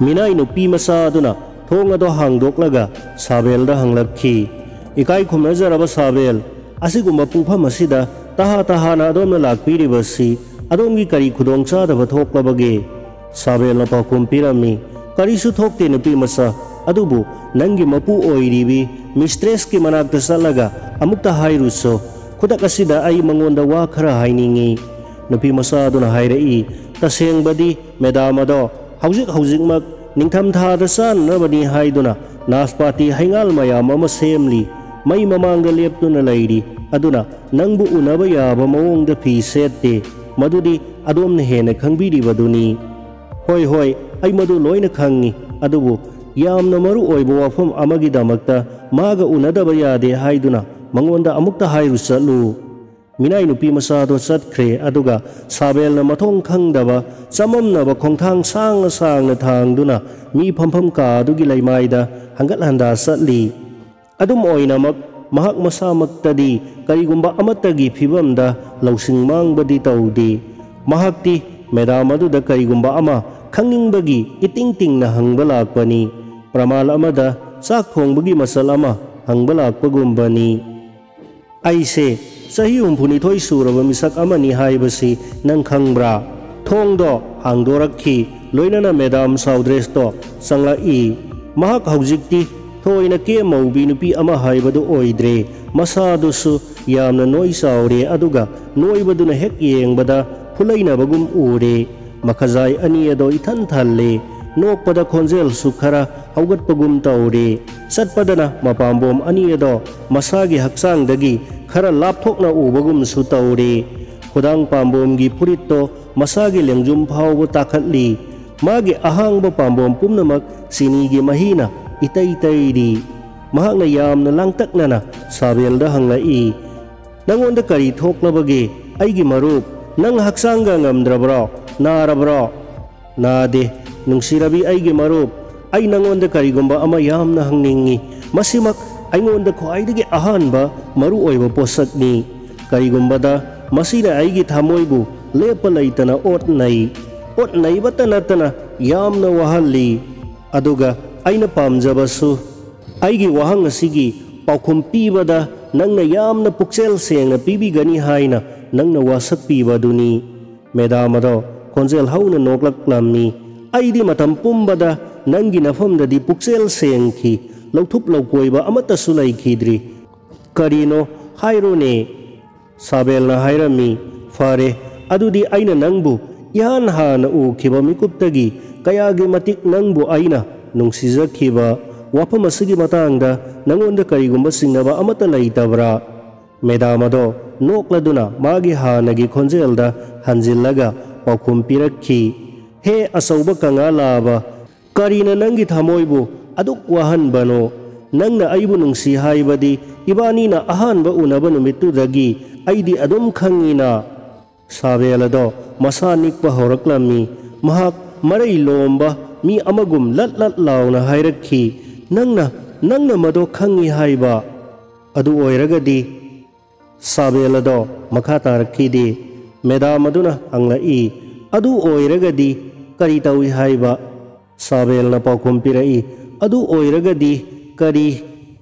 ꯃꯤꯅꯥꯏ ꯅꯨꯄꯤ ꯃꯆꯥ ꯑꯗꯨꯅ ꯊꯣꯡ ꯑꯗꯣ ꯍꯥꯡꯗꯣꯛꯂꯒ ꯁꯥꯕꯦꯜꯗ ꯍꯪꯂꯛꯈꯤ, "ꯏꯀꯥꯏ ꯈꯨꯝꯅꯖꯔꯕ ꯁꯥꯕꯦꯜ, ꯑꯁꯤꯒꯨꯝꯕ ꯄꯨꯡꯐꯝ ꯑꯁꯤꯗ ꯇꯍꯥ ꯇꯍꯥꯅ ꯑꯗꯣꯝꯅ ꯂꯥꯛꯄꯤꯔꯤꯕꯁꯤ ꯑꯗꯣꯝꯒꯤ ꯀꯔꯤ ꯈꯨꯗꯣꯡꯆꯥꯗꯕ ꯊꯣꯛꯂꯕꯒꯦ?" ꯁꯥꯕꯦꯜꯅ ꯄꯥꯎꯈꯨꯝ ꯄꯤꯔꯝꯃꯤ, "ꯀꯔꯤꯁꯨ ꯊꯣꯛꯇꯦ ꯅꯨꯄꯤ ꯃꯆꯥ, ꯑꯗꯨꯕꯨ ꯅꯪꯒꯤ ꯃꯄꯨ ꯑꯣꯏꯔꯤꯕꯤ ꯃꯤꯁꯇ꯭ꯔꯦꯁꯀꯤ ꯃꯅꯥꯛꯇ ꯆꯠꯂꯒ ꯑꯃꯨꯛꯇ ꯍꯥꯏꯔꯨꯆꯣ꯫ ꯈꯨꯗꯛ ꯑꯁꯤꯗ ꯑꯩ ꯃꯉꯣꯟꯗ ꯋꯥ ꯈꯔ ꯍꯥꯏꯅꯤꯡꯏ"꯫ ꯅꯨꯄꯤ ꯃꯆꯥ ꯑꯗꯨꯅ ꯍꯥꯏꯔꯛꯏ, "ꯇꯁꯦꯡꯕꯗꯤ ꯃꯦꯗꯥꯝ ꯑꯗꯣ ꯍꯧꯖꯤꯛ ꯍꯧꯖꯤꯛꯃꯛ ꯅꯤꯡꯊꯝꯊꯥꯗ ꯆꯥꯅꯅꯕꯅꯤ ꯍꯥꯏꯗꯨꯅ ꯅꯥꯁꯄꯥꯇꯤ ꯍꯩꯉꯥꯜ ꯃꯌꯥꯝ ꯑꯃ ꯁꯦꯝꯂꯤ꯫ ꯃꯩ ꯃꯃꯥꯡꯗ ꯂꯦꯞꯇꯨꯅ ꯂꯩꯔꯤ꯫ ꯑꯗꯨꯅ ꯅꯪꯕꯨ ꯎꯅꯕ ꯌꯥꯕ ꯃꯑꯣꯡꯗ ꯐꯤ ꯁꯦꯠꯇꯦ꯫ ꯃꯗꯨꯗꯤ ꯑꯗꯣꯝꯅ ꯍꯦꯟꯅ ꯈꯪꯕꯤꯔꯤꯕꯗꯨꯅꯤ꯫ ꯍꯣꯏ, ꯍꯣꯏ, ꯑꯩ ꯃꯗꯨ ꯂꯣꯏꯅ ꯈꯪꯏ꯫ ꯑꯗꯨꯕꯨ ꯌꯥꯝꯅ ꯃꯔꯨ ꯑꯣꯏꯕ ꯋꯥꯐꯝ ꯑꯃꯒꯤꯗꯃꯛꯇ ꯃꯥꯒ ꯎꯅꯗꯕ ꯌꯥꯗꯦ ꯍꯥꯏꯗꯨꯅ ꯃꯉꯣꯟꯗ ꯑꯃꯨꯛꯇ ꯍꯥꯏꯔꯨ ꯆꯠꯂꯨ꯫ ꯃꯤꯅꯥꯏ ꯅꯨꯄꯤ ꯃꯆꯥꯗꯣ ꯆꯠꯈ꯭ꯔꯦ, ꯑꯗꯨꯒ ꯁꯥꯕꯦꯜꯅ ꯃꯊꯣꯡ ꯈꯪꯗꯕ ꯆꯃꯝꯅꯕ ꯈꯣꯡꯊꯥꯡ ꯁꯥꯡꯅ ꯁꯥꯡꯅ ꯊꯥꯡꯗꯨꯅ ꯃꯤ ꯐꯝꯐꯝ ꯀꯥ ꯑꯗꯨꯒꯤ ꯂꯩꯃꯥꯏꯗ ꯍꯟꯒꯠ ꯍꯟꯗꯥ ꯆꯠꯂꯤ꯫ ꯑꯗꯨꯝ ꯑꯣꯏꯅꯃꯛ, ꯃꯍꯥꯛ ꯃꯁꯥꯃꯛꯇꯗꯤ ꯀꯔꯤꯒꯨꯝꯕ ꯑꯃꯠꯇꯒꯤ ꯐꯤꯚꯝꯗ ꯂꯧꯁꯤꯡ ꯃꯥꯡꯕꯗꯤ ꯇꯧꯗꯦ꯫ ꯃꯍꯥꯛꯇꯤ ꯃꯦꯗꯥꯝ ꯑꯗꯨꯗ ꯀꯔꯤꯒꯨꯝꯕ ꯑꯃ ꯈꯪꯅꯤꯡꯕꯒꯤ ꯏꯇꯤꯡ ꯇꯤꯡꯅ ꯍꯪꯕ ꯂꯥꯛꯄꯅꯤ, ꯄ꯭ꯔꯃꯥꯜ ꯑꯃꯗ ꯆꯥꯛ ꯊꯣꯡꯕꯒꯤ ꯃꯆꯜ ꯑꯃ ꯍꯪꯕ ꯂꯥꯛꯄꯒꯨꯝꯕꯅꯤ꯫ ꯑꯩꯁꯦ ꯆꯍꯤ ꯍꯨꯝꯐꯨꯅꯤꯊꯣꯏ ꯁꯨꯔꯕ ꯃꯤꯁꯛ ꯑꯃꯅꯤ ꯍꯥꯏꯕꯁꯤ ꯅꯪ ꯈꯪꯕ꯭ꯔꯥ? ꯊꯣꯡꯗꯣ ꯍꯥꯡꯗꯣꯔꯛꯈꯤ, ꯂꯣꯏꯅꯅ ꯃꯦꯗꯥꯝ ꯁꯥꯎꯗ꯭ꯔꯦꯁꯇꯣ ꯆꯪꯂꯛꯏ꯫ ꯃꯍꯥꯛ ꯍꯧꯖꯤꯛꯇꯤ ꯊꯣꯏꯅ ꯀꯦ ꯃꯧꯕꯤ ꯅꯨꯄꯤ ꯑꯃ ꯍꯥꯏꯕꯗꯨ ꯑꯣꯏꯗ꯭ꯔꯦ꯫ ꯃꯁꯥꯗꯨꯁꯨ ꯌꯥꯝꯅ ꯅꯣꯏ ꯆꯥꯎꯔꯦ, ꯑꯗꯨꯒ ꯅꯣꯏꯕꯗꯨꯅ ꯍꯦꯛ ꯌꯦꯡꯕꯗ ꯐꯨꯂꯩꯅꯕꯒꯨꯝ ꯎꯔꯦ꯫ ꯃꯈꯖꯥꯏ ꯑꯅꯤ ꯑꯗꯣ ꯏꯊꯟ ꯊꯜꯂꯦ꯫ ꯅꯣꯛꯄꯗ ꯈꯣꯟꯖꯦꯜꯁꯨ ꯈꯔ ꯍꯧꯒꯠꯄꯒꯨꯝ ꯇꯧꯔꯦ꯫ ꯆꯠꯄꯗꯅ ꯃꯄꯥꯝꯕꯣꯝ ꯑꯅꯤ ꯑꯗꯣ ꯃꯁꯥꯒꯤ ꯍꯛꯆꯥꯡꯗꯒꯤ ꯈꯔ ꯂꯥꯞꯊꯣꯛꯅ ꯎꯕꯒꯨꯝꯁꯨ ꯇꯧꯔꯦ꯫ ꯈꯨꯗꯥꯡ ꯄꯥꯝꯕꯣꯝꯒꯤ ꯐꯨꯔꯤꯠꯇꯣ ꯃꯁꯥꯒꯤ ꯂꯦꯡꯖꯨꯝ ꯐꯥꯎꯕ ꯇꯥꯈꯠꯂꯤ꯫ ꯃꯥꯒꯤ ꯑꯍꯥꯡꯕ ꯄꯥꯝꯕꯣꯝ ꯄꯨꯝꯅꯃꯛ ꯆꯤꯅꯤꯒꯤ ꯃꯍꯤꯅ ꯏꯇꯩ ꯇꯩꯔꯤ꯫ ꯃꯍꯥꯛꯅ ꯌꯥꯝꯅ ꯂꯥꯡꯇꯛꯅꯅ ꯁꯥꯕꯦꯜꯗ ꯍꯪꯂꯛꯏ, "ꯅꯪꯉꯣꯟꯗ ꯀꯔꯤ ꯊꯣꯛꯂꯕꯒꯦ, ꯑꯩꯒꯤ ꯃꯔꯨꯞ? ꯅꯪ ꯍꯛꯆꯥꯡꯒ ꯉꯝꯗ꯭ꯔꯕ꯭ꯔꯣ? ꯅꯥꯔꯕ꯭ꯔꯣ?" "ꯅꯥꯗꯦ, ꯅꯨꯡꯁꯤꯔꯕꯤ ꯑꯩꯒꯤ ꯃꯔꯨꯞ꯫ ꯑꯩ ꯅꯪꯉꯣꯟꯗ ꯀꯔꯤꯒꯨꯝꯕ ꯑꯃ ꯌꯥꯝꯅ ꯍꯪꯅꯤꯡꯏ꯫ ꯃꯁꯤꯃꯛ ꯑꯩꯉꯣꯟꯗ ꯈ꯭ꯋꯥꯏꯗꯒꯤ ꯑꯍꯥꯟꯕ ꯃꯔꯨ ꯑꯣꯏꯕ ꯄꯣꯠꯁꯛꯅꯤ꯫ ꯀꯔꯤꯒꯨꯝꯕꯗ ꯃꯁꯤꯅ ꯑꯩꯒꯤ ꯊꯃꯣꯏꯕꯨ ꯂꯦꯞꯄ ꯂꯩꯇꯅ ꯑꯣꯠ ꯅꯩ꯫ ꯑꯣꯠ ꯅꯩꯕꯇ ꯅꯠꯇꯅ ꯌꯥꯝꯅ ꯋꯥꯍꯜꯂꯤ꯫ ꯑꯗꯨꯒ ꯑꯩꯅ ꯄꯥꯝꯖꯕꯁꯨ, ꯑꯩꯒꯤ ꯋꯥꯍꯪ ꯑꯁꯤꯒꯤ ꯄꯥꯎꯈꯨꯝ ꯄꯤꯕꯗ ꯅꯪꯅ ꯌꯥꯝꯅ ꯄꯨꯛꯆꯦꯜ ꯁꯦꯡꯅ ꯄꯤꯕꯤꯒꯅꯤ ꯍꯥꯏꯅ ꯅꯪꯅ ꯋꯥꯁꯛꯄꯤꯕ ꯑꯗꯨꯅꯤ꯫" ꯃꯦꯗꯥꯝ ꯑꯗꯣ ꯈꯣꯟꯖꯦꯜ ꯍꯧꯅ ꯅꯣꯛꯂꯛꯂꯝꯃꯤ꯫ "ꯑꯩꯗꯤ ꯃꯇꯝ ꯄꯨꯝꯕꯗ ꯅꯪꯒꯤ ꯅꯐꯝꯗꯗꯤ ꯄꯨꯛꯆꯦꯜ ꯁꯦꯡꯈꯤ, ꯂꯧꯊꯨꯞ ꯂꯧꯀꯣꯏꯕ ꯑꯃꯠꯇꯁꯨ ꯂꯩꯈꯤꯗ꯭ꯔꯤ꯫ ꯀꯔꯤꯅꯣ ꯍꯥꯏꯔꯣꯅꯦ?" ꯁꯥꯕꯦꯜꯅ ꯍꯥꯏꯔꯝꯃꯤ, "ꯐꯔꯦ, ꯑꯗꯨꯗꯤ ꯑꯩꯅ ꯅꯪꯕꯨ ꯏꯍꯥꯟ ꯍꯥꯟꯅ ꯎꯈꯤꯕ ꯃꯤꯀꯨꯞꯇꯒꯤ ꯀꯌꯥꯒꯤ ꯃꯇꯤꯛ ꯅꯪꯕꯨ ꯑꯩꯅ ꯅꯨꯡꯁꯤꯖꯈꯤꯕ꯫ ꯋꯥꯐꯝ ꯑꯁꯤꯒꯤ ꯃꯇꯥꯡꯗ ꯅꯉꯣꯟꯗ ꯀꯔꯤꯒꯨꯝꯕ ꯆꯤꯡꯅꯕ ꯑꯃꯠꯇ ꯂꯩꯇꯕ꯭ꯔꯥ?" ꯃꯦꯗꯥꯝ ꯑꯗꯣ ꯅꯣꯛꯂꯗꯨꯅ ꯃꯥꯒꯤ ꯍꯥꯟꯅꯒꯤ ꯈꯣꯟꯖꯦꯜꯗ ꯍꯟꯖꯤꯜꯂꯒ ꯄꯥꯎꯈꯨꯝ ꯄꯤꯔꯛꯈꯤ, "ꯍꯦ ꯑꯆꯧꯕ ꯀꯪꯉꯥ ꯂꯥꯕ, ꯀꯔꯤꯅ ꯅꯪꯒꯤ ꯊꯃꯣꯏꯕꯨ ꯑꯗꯨꯛ ꯋꯥꯍꯟꯕꯅꯣ? ꯅꯪꯅ ꯑꯩꯕꯨ ꯅꯨꯡꯁꯤ ꯍꯥꯏꯕꯗꯤ ꯏꯕꯥꯅꯤꯅ ꯑꯍꯥꯟꯕ ꯎꯅꯕ ꯅꯨꯃꯤꯠꯇꯨꯗꯒꯤ ꯑꯩꯗꯤ ꯑꯗꯨꯝ ꯈꯪꯉꯤꯅ꯫" ꯁꯥꯕꯦꯜ ꯑꯗꯣ ꯃꯁꯥ ꯅꯤꯛꯄ ꯍꯧꯔꯛꯂꯝꯃꯤ꯫ ꯃꯍꯥꯛ ꯃꯔꯩ ꯂꯣꯝꯕ ꯃꯤ ꯑꯃꯒꯨꯝ ꯂꯠ ꯂꯠ ꯂꯥꯎꯅ ꯍꯥꯏꯔꯛꯈꯤ, "ꯅꯪꯅ, ꯅꯪꯅ ꯃꯗꯣ ꯈꯪꯉꯤ ꯍꯥꯏꯕ? ꯑꯗꯨ ꯑꯣꯏꯔꯒꯗꯤ?" ꯁꯥꯕꯦꯜ ꯑꯗꯣ ꯃꯈꯥ ꯇꯥꯔꯛꯈꯤꯗꯦ꯫ ꯃꯦꯗꯥꯝ ꯑꯗꯨꯅ ꯍꯪꯂꯛꯏ, "ꯑꯗꯨ ꯑꯣꯏꯔꯒꯗꯤ ꯀꯔꯤ ꯇꯧꯏ ꯍꯥꯏꯕ?" ꯁꯥꯕꯦꯜꯅ ꯄꯥꯎꯈꯨꯝ ꯄꯤꯔꯛꯏ, "ꯑꯗꯨ ꯑꯣꯏꯔꯒꯗꯤ ꯀꯔꯤ?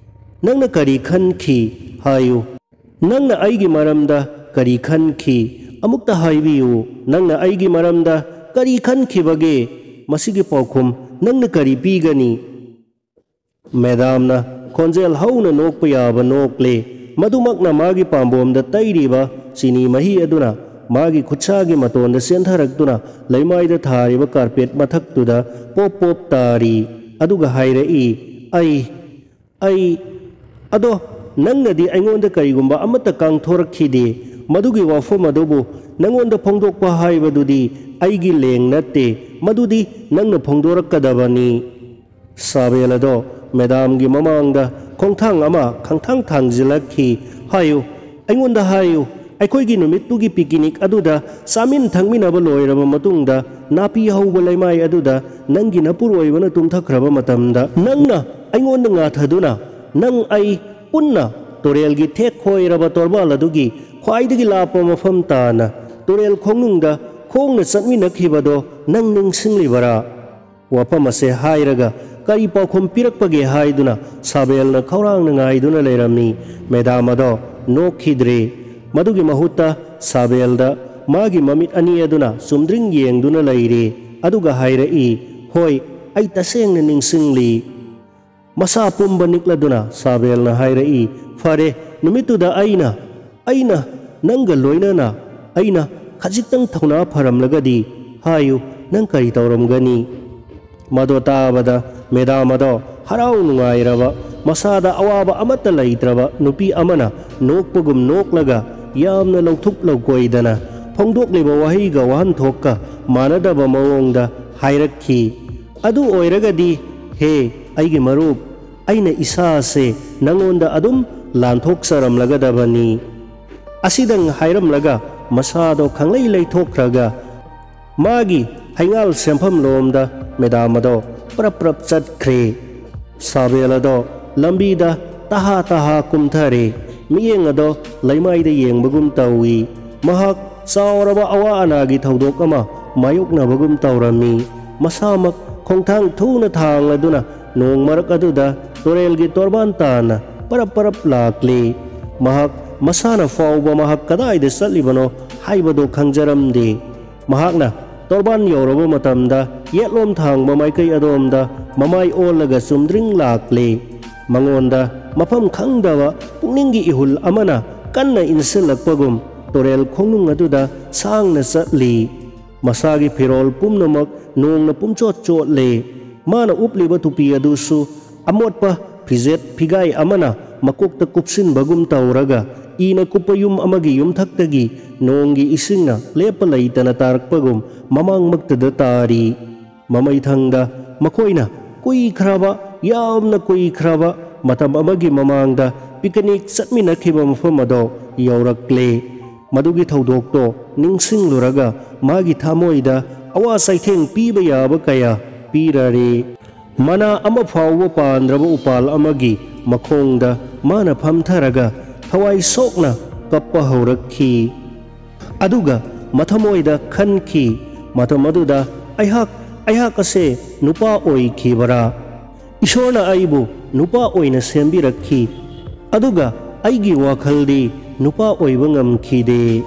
ꯅꯪꯅ ꯀꯔꯤ ꯈꯟꯈꯤ ꯍꯥꯏꯌꯨ꯫ ꯅꯪꯅ ꯑꯩꯒꯤ ꯃꯔꯝꯗ ꯀꯔꯤ ꯈꯟꯈꯤ? ꯑꯃꯨꯛꯇ ꯍꯥꯏꯕꯤꯌꯨ꯫ ꯅꯪꯅ ꯑꯩꯒꯤ ꯃꯔꯝꯗ ꯀꯔꯤ ꯈꯟꯈꯤꯕꯒꯦ? ꯃꯁꯤꯒꯤ ꯄꯥꯎꯈꯨꯝ ꯅꯪꯅ ꯀꯔꯤ ꯄꯤꯒꯅꯤ?" ꯃꯦꯗꯥꯝꯅ ꯈꯣꯟꯖꯦꯜ ꯍꯧꯅ ꯅꯣꯛꯄ ꯌꯥꯕ ꯅꯣꯛꯂꯦ꯫ ꯃꯗꯨꯃꯛꯅ ꯃꯥꯒꯤ ꯄꯥꯝꯕꯣꯝꯗ ꯇꯩꯔꯤꯕ ꯆꯤꯅꯤ ꯃꯍꯤ ꯑꯗꯨꯅ ꯃꯥꯒꯤ ꯈꯨꯠꯁꯥꯒꯤ ꯃꯇꯣꯟꯗ ꯆꯦꯟꯊꯔꯛꯇꯨꯅ ꯂꯩꯃꯥꯏꯗ ꯊꯥꯔꯤꯕ ꯀꯥꯔꯄꯦꯠ ꯃꯊꯛꯇꯨꯗ ꯄꯣꯞ ꯄꯣꯞ ꯇꯥꯔꯤ꯫ ꯑꯗꯨꯒ ꯍꯥꯏꯔꯛꯏ, "ꯑꯩ, ꯑꯩ, ꯑꯗꯣ ꯅꯪꯅꯗꯤ ꯑꯩꯉꯣꯟꯗ ꯀꯔꯤꯒꯨꯝꯕ ꯑꯃꯠꯇ ꯀꯥꯡꯊꯣꯔꯛꯈꯤꯗꯦ꯫ ꯃꯗꯨꯒꯤ ꯋꯥꯐꯝ ꯑꯗꯨꯕꯨ ꯅꯪꯉꯣꯟꯗ ꯐꯣꯡꯗꯣꯛꯄ ꯍꯥꯏꯕꯗꯨꯗꯤ ꯑꯩꯒꯤ ꯂꯦꯡ ꯅꯠꯇꯦ꯫ ꯃꯗꯨꯗꯤ ꯅꯪꯅ ꯐꯣꯡꯗꯣꯔꯛꯀꯗꯕꯅꯤ꯫" ꯁꯥꯕꯦꯜ ꯑꯗꯣ ꯃꯦꯗꯥꯝꯒꯤ ꯃꯃꯥꯡꯗ ꯈꯣꯡꯊꯥꯡ ꯑꯃ ꯈꯪꯊꯥꯡ ꯊꯥꯡꯖꯤꯜꯂꯛꯈꯤ꯫ "ꯍꯥꯏꯌꯨ, ꯑꯩꯉꯣꯟꯗ ꯍꯥꯏꯌꯨ, ꯑꯩꯈꯣꯏꯒꯤ ꯅꯨꯃꯤꯠꯇꯨꯒꯤ ꯄꯤꯀꯤꯅꯤꯛ ꯑꯗꯨꯗ ꯆꯥꯃꯤꯟ ꯊꯛꯃꯤꯟꯅꯕ ꯂꯣꯏꯔꯕ ꯃꯇꯨꯡꯗ ꯅꯥꯄꯤ ꯍꯧꯕ ꯂꯩꯃꯥꯏ ꯑꯗꯨꯗ ꯅꯪꯒꯤ ꯅꯄꯨꯔꯣꯏꯕꯅ ꯇꯨꯝꯊꯈ꯭ꯔꯕ ꯃꯇꯝꯗ ꯅꯪꯅ ꯑꯩꯉꯣꯟꯗ ꯉꯥꯊꯗꯨꯅ ꯅꯪ ꯑꯩ ꯄꯨꯟꯅ ꯇꯨꯔꯦꯜꯒꯤ ꯊꯦꯛ ꯈꯣꯏꯔꯕ ꯇꯣꯔꯕꯥꯜ ꯑꯗꯨꯒꯤ ꯈ꯭ꯋꯥꯏꯗꯒꯤ ꯂꯥꯞꯄ ꯃꯐꯝ ꯇꯥꯅ ꯇꯨꯔꯦꯜ ꯈꯣꯡꯅꯨꯡꯗ ꯈꯣꯡꯅ ꯆꯠꯃꯤꯟꯅꯈꯤꯕꯗꯣ ꯅꯪ ꯅꯤꯡꯁꯤꯡꯂꯤꯕꯔꯥ?" ꯋꯥꯐꯝ ꯑꯁꯦ ꯍꯥꯏꯔꯒ ꯀꯔꯤ ꯄꯥꯎꯈꯨꯝ ꯄꯤꯔꯛꯄꯒꯦ ꯍꯥꯏꯗꯨꯅ ꯁꯥꯕꯦꯜꯅ ꯈꯧꯔꯥꯡꯅ ꯉꯥꯏꯗꯨꯅ ꯂꯩꯔꯝꯃꯤ꯫ ꯃꯦꯗꯥꯝ ꯑꯗꯣ ꯅꯣꯛꯈꯤꯗ꯭ꯔꯦ꯫ ꯃꯗꯨꯒꯤ ꯃꯍꯨꯠꯇ ꯁꯥꯕꯦꯜꯗ ꯃꯥꯒꯤ ꯃꯃꯤꯠ ꯑꯅꯤ ꯑꯗꯨꯅ ꯆꯨꯝꯗ꯭ꯔꯤꯡ ꯌꯦꯡꯗꯨꯅ ꯂꯩꯔꯦ꯫ ꯑꯗꯨꯒ ꯍꯥꯏꯔꯛꯏ, "ꯍꯣꯏ, ꯑꯩ ꯇꯁꯦꯡꯅ ꯅꯤꯡꯁꯤꯡꯂꯤ꯫" ꯃꯁꯥ ꯄꯨꯝꯕ ꯅꯤꯛꯂꯗꯨꯅ ꯁꯥꯕꯦꯜꯅ ꯍꯥꯏꯔꯛꯏ, "ꯐꯔꯦ, ꯅꯨꯃꯤꯠꯇꯨꯗ ꯑꯩꯅ, ꯑꯩꯅ ꯅꯪꯒ ꯂꯣꯏꯅꯅ ꯑꯩꯅ ꯈꯖꯤꯛꯇꯪ ꯊꯧꯅꯥ ꯐꯔꯝꯂꯒꯗꯤ ꯍꯥꯏꯌꯨ, ꯅꯪ ꯀꯔꯤ ꯇꯧꯔꯝꯒꯅꯤ?" ꯃꯗꯣ ꯇꯥꯕꯗ ꯃꯦꯗꯥꯝ ꯑꯗꯣ ꯍꯔꯥꯎ ꯅꯨꯡꯉꯥꯏꯔꯕ, ꯃꯁꯥꯗ ꯑꯋꯥꯕ ꯑꯃꯠꯇ ꯂꯩꯇ꯭ꯔꯕ ꯅꯨꯄꯤ ꯑꯃꯅ ꯅꯣꯛꯄꯒꯨꯝ ꯅꯣꯛꯂꯒ ꯌꯥꯝꯅ ꯂꯧꯊꯣꯛ ꯂꯧꯀꯣꯏꯗꯅ ꯐꯣꯡꯗꯣꯛꯂꯤꯕ ꯋꯥꯍꯩꯒ ꯋꯥꯍꯟꯊꯣꯛꯀ ꯃꯥꯟꯅꯗꯕ ꯃꯑꯣꯡꯗ ꯍꯥꯏꯔꯛꯈꯤ, "ꯑꯗꯨ ꯑꯣꯏꯔꯒꯗꯤ, ꯍꯦ ꯑꯩꯒꯤ ꯃꯔꯨꯞ, ꯑꯩꯅ ꯏꯁꯥꯁꯦ ꯅꯪꯉꯣꯟꯗ ꯑꯗꯨꯝ ꯂꯥꯟꯊꯣꯛꯆꯔꯝꯂꯒꯗꯕꯅꯤ꯫" ꯑꯁꯤꯗꯪ ꯍꯥꯏꯔꯝꯂꯒ ꯃꯁꯥꯗꯣ ꯈꯪꯂꯩ ꯂꯩꯊꯣꯛꯈ꯭ꯔꯒ ꯃꯥꯒꯤ ꯍꯩꯉꯥꯜ ꯁꯦꯝꯐꯝ ꯂꯣꯝꯗ ꯃꯦꯗꯥꯝ ꯑꯗꯣ ꯄ꯭ꯔꯞ ꯄ꯭ꯔꯞ ꯆꯠꯈ꯭ꯔꯦ꯫ ꯁꯥꯕꯦꯜ ꯑꯗꯣ ꯂꯝꯕꯤꯗ ꯇꯍꯥ ꯇꯍꯥ ꯀꯨꯝꯊꯔꯦ꯫ ꯃꯤꯠꯌꯦꯡ ꯑꯗꯣ ꯂꯩꯃꯥꯏꯗ ꯌꯦꯡꯕꯒꯨꯝ ꯇꯧꯏ꯫ ꯃꯍꯥꯛ ꯆꯥꯎꯔꯕ ꯑꯋꯥ ꯑꯅꯥꯒꯤ ꯊꯧꯗꯣꯛ ꯑꯃ ꯃꯥꯌꯣꯛꯅꯕꯒꯨꯝ ꯇꯧꯔꯝꯃꯤ꯫ ꯃꯁꯥꯃꯛ ꯈꯣꯡꯊꯥꯡ ꯊꯨꯅ ꯊꯥꯡꯂꯗꯨꯅ ꯅꯣꯡ ꯃꯔꯛ ꯑꯗꯨꯗ ꯇꯨꯔꯦꯜꯒꯤ ꯇꯣꯔꯕꯥꯟ ꯇꯥꯅ ꯄꯔꯞ ꯄꯔꯞ ꯂꯥꯛꯂꯤ꯫ ꯃꯍꯥꯛ ꯃꯁꯥꯅ ꯐꯥꯎꯕ ꯃꯍꯥꯛ ꯀꯗꯥꯏꯗ ꯆꯠꯂꯤꯕꯅꯣ ꯍꯥꯏꯕꯗꯨ ꯈꯪꯖꯔꯝꯗꯦ꯫ ꯃꯍꯥꯛꯅ ꯇꯣꯔꯕꯥꯟ ꯌꯧꯔꯕ ꯃꯇꯝꯗ ꯌꯦꯠꯂꯣꯝ ꯊꯥꯡꯕ ꯃꯥꯏꯀꯩ ꯑꯗꯣꯝꯗ ꯃꯃꯥꯏ ꯑꯣꯜꯂꯒ ꯆꯨꯝꯗ꯭ꯔꯤꯡ ꯂꯥꯛꯂꯦ꯫ ꯃꯉꯣꯟꯗ ꯃꯐꯝ ꯈꯪꯗꯕ ꯄꯨꯛꯅꯤꯡꯒꯤ ꯏꯍꯨꯜ ꯑꯃꯅ ꯀꯟꯅ ꯏꯟꯁꯤꯜꯂꯛꯄꯒꯨꯝ ꯇꯨꯔꯦꯜ ꯈꯣꯡꯅꯨꯡ ꯑꯗꯨꯗ ꯁꯥꯡꯅ ꯆꯠꯂꯤ꯫ ꯃꯁꯥꯒꯤ ꯐꯤꯔꯣꯜ ꯄꯨꯝꯅꯃꯛ ꯅꯣꯡꯅ ꯄꯨꯝꯆꯣꯠ ꯆꯣꯠꯂꯦ꯫ ꯃꯥꯅ ꯎꯞꯂꯤꯕ ꯇꯨꯄꯤ ꯑꯗꯨꯁꯨ ꯑꯃꯣꯠꯄ ꯐꯤꯖꯦꯠ ꯐꯤꯒꯥꯏ ꯑꯃꯅ ꯃꯀꯣꯛꯇ ꯀꯨꯞꯁꯤꯟꯕꯒꯨꯝ ꯇꯧꯔꯒ ꯏꯅ ꯀꯨꯞꯄ ꯌꯨꯝ ꯑꯃꯒꯤ ꯌꯨꯝꯊꯛꯇꯒꯤ ꯅꯣꯡꯒꯤ ꯏꯁꯤꯡꯅ ꯂꯦꯞꯄ ꯂꯩꯇꯅ ꯇꯥꯔꯛꯄꯒꯨꯝ ꯃꯃꯥꯡꯃꯛꯇꯗ ꯇꯥꯔꯤ꯫ ꯃꯃꯩꯊꯪꯗ ꯃꯈꯣꯏꯅ ꯀꯨꯏꯈ꯭ꯔꯕ, ꯌꯥꯝꯅ ꯀꯨꯏꯈ꯭ꯔꯕ ꯃꯇꯝ ꯑꯃꯒꯤ ꯃꯃꯥꯡꯗ ꯄꯤꯀꯅꯤꯛ ꯆꯠꯃꯤꯟꯅꯈꯤꯕ ꯃꯐꯝ ꯑꯗꯣ ꯌꯧꯔꯛꯂꯦ꯫ ꯃꯗꯨꯒꯤ ꯊꯧꯗꯣꯛꯇꯣ ꯅꯤꯡꯁꯤꯡꯂꯨꯔꯒ ꯃꯥꯒꯤ ꯊꯃꯣꯏꯗ ꯑꯋꯥ ꯆꯩꯊꯦꯡ ꯄꯤꯕ ꯌꯥꯕ ꯀꯌꯥ ꯄꯤꯔꯔꯦ꯫ ꯃꯅꯥ ꯑꯃ ꯐꯥꯎꯕ ꯄꯥꯟꯗ꯭ꯔꯕ ꯎꯄꯥꯜ ꯑꯃꯒꯤ ꯃꯈꯣꯡꯗ ꯃꯥꯅ ꯐꯝꯊꯔꯒ ꯊꯋꯥꯏ ꯁꯣꯛꯅ ꯀꯞꯄ ꯍꯧꯔꯛꯈꯤ꯫ ꯑꯗꯨꯒ ꯃꯊꯃꯣꯏꯗ ꯈꯟꯈꯤ, "ꯃꯇꯝ ꯑꯗꯨꯗ ꯑꯩꯍꯥꯛ, ꯑꯩꯍꯥꯛ ꯑꯁꯦ ꯅꯨꯄꯥ ꯑꯣꯏꯈꯤꯕꯔꯥ? ꯏꯁꯣꯔꯅ ꯑꯩꯕꯨ ꯅꯨꯄꯥ ꯑꯣꯏꯅ ꯁꯦꯝꯕꯤꯔꯛꯈꯤ, ꯑꯗꯨꯒ ꯑꯩꯒꯤ ꯋꯥꯈꯜꯗꯤ ꯅꯨꯄꯥ ꯑꯣꯏꯕ ꯉꯝꯈꯤꯗꯦ꯫"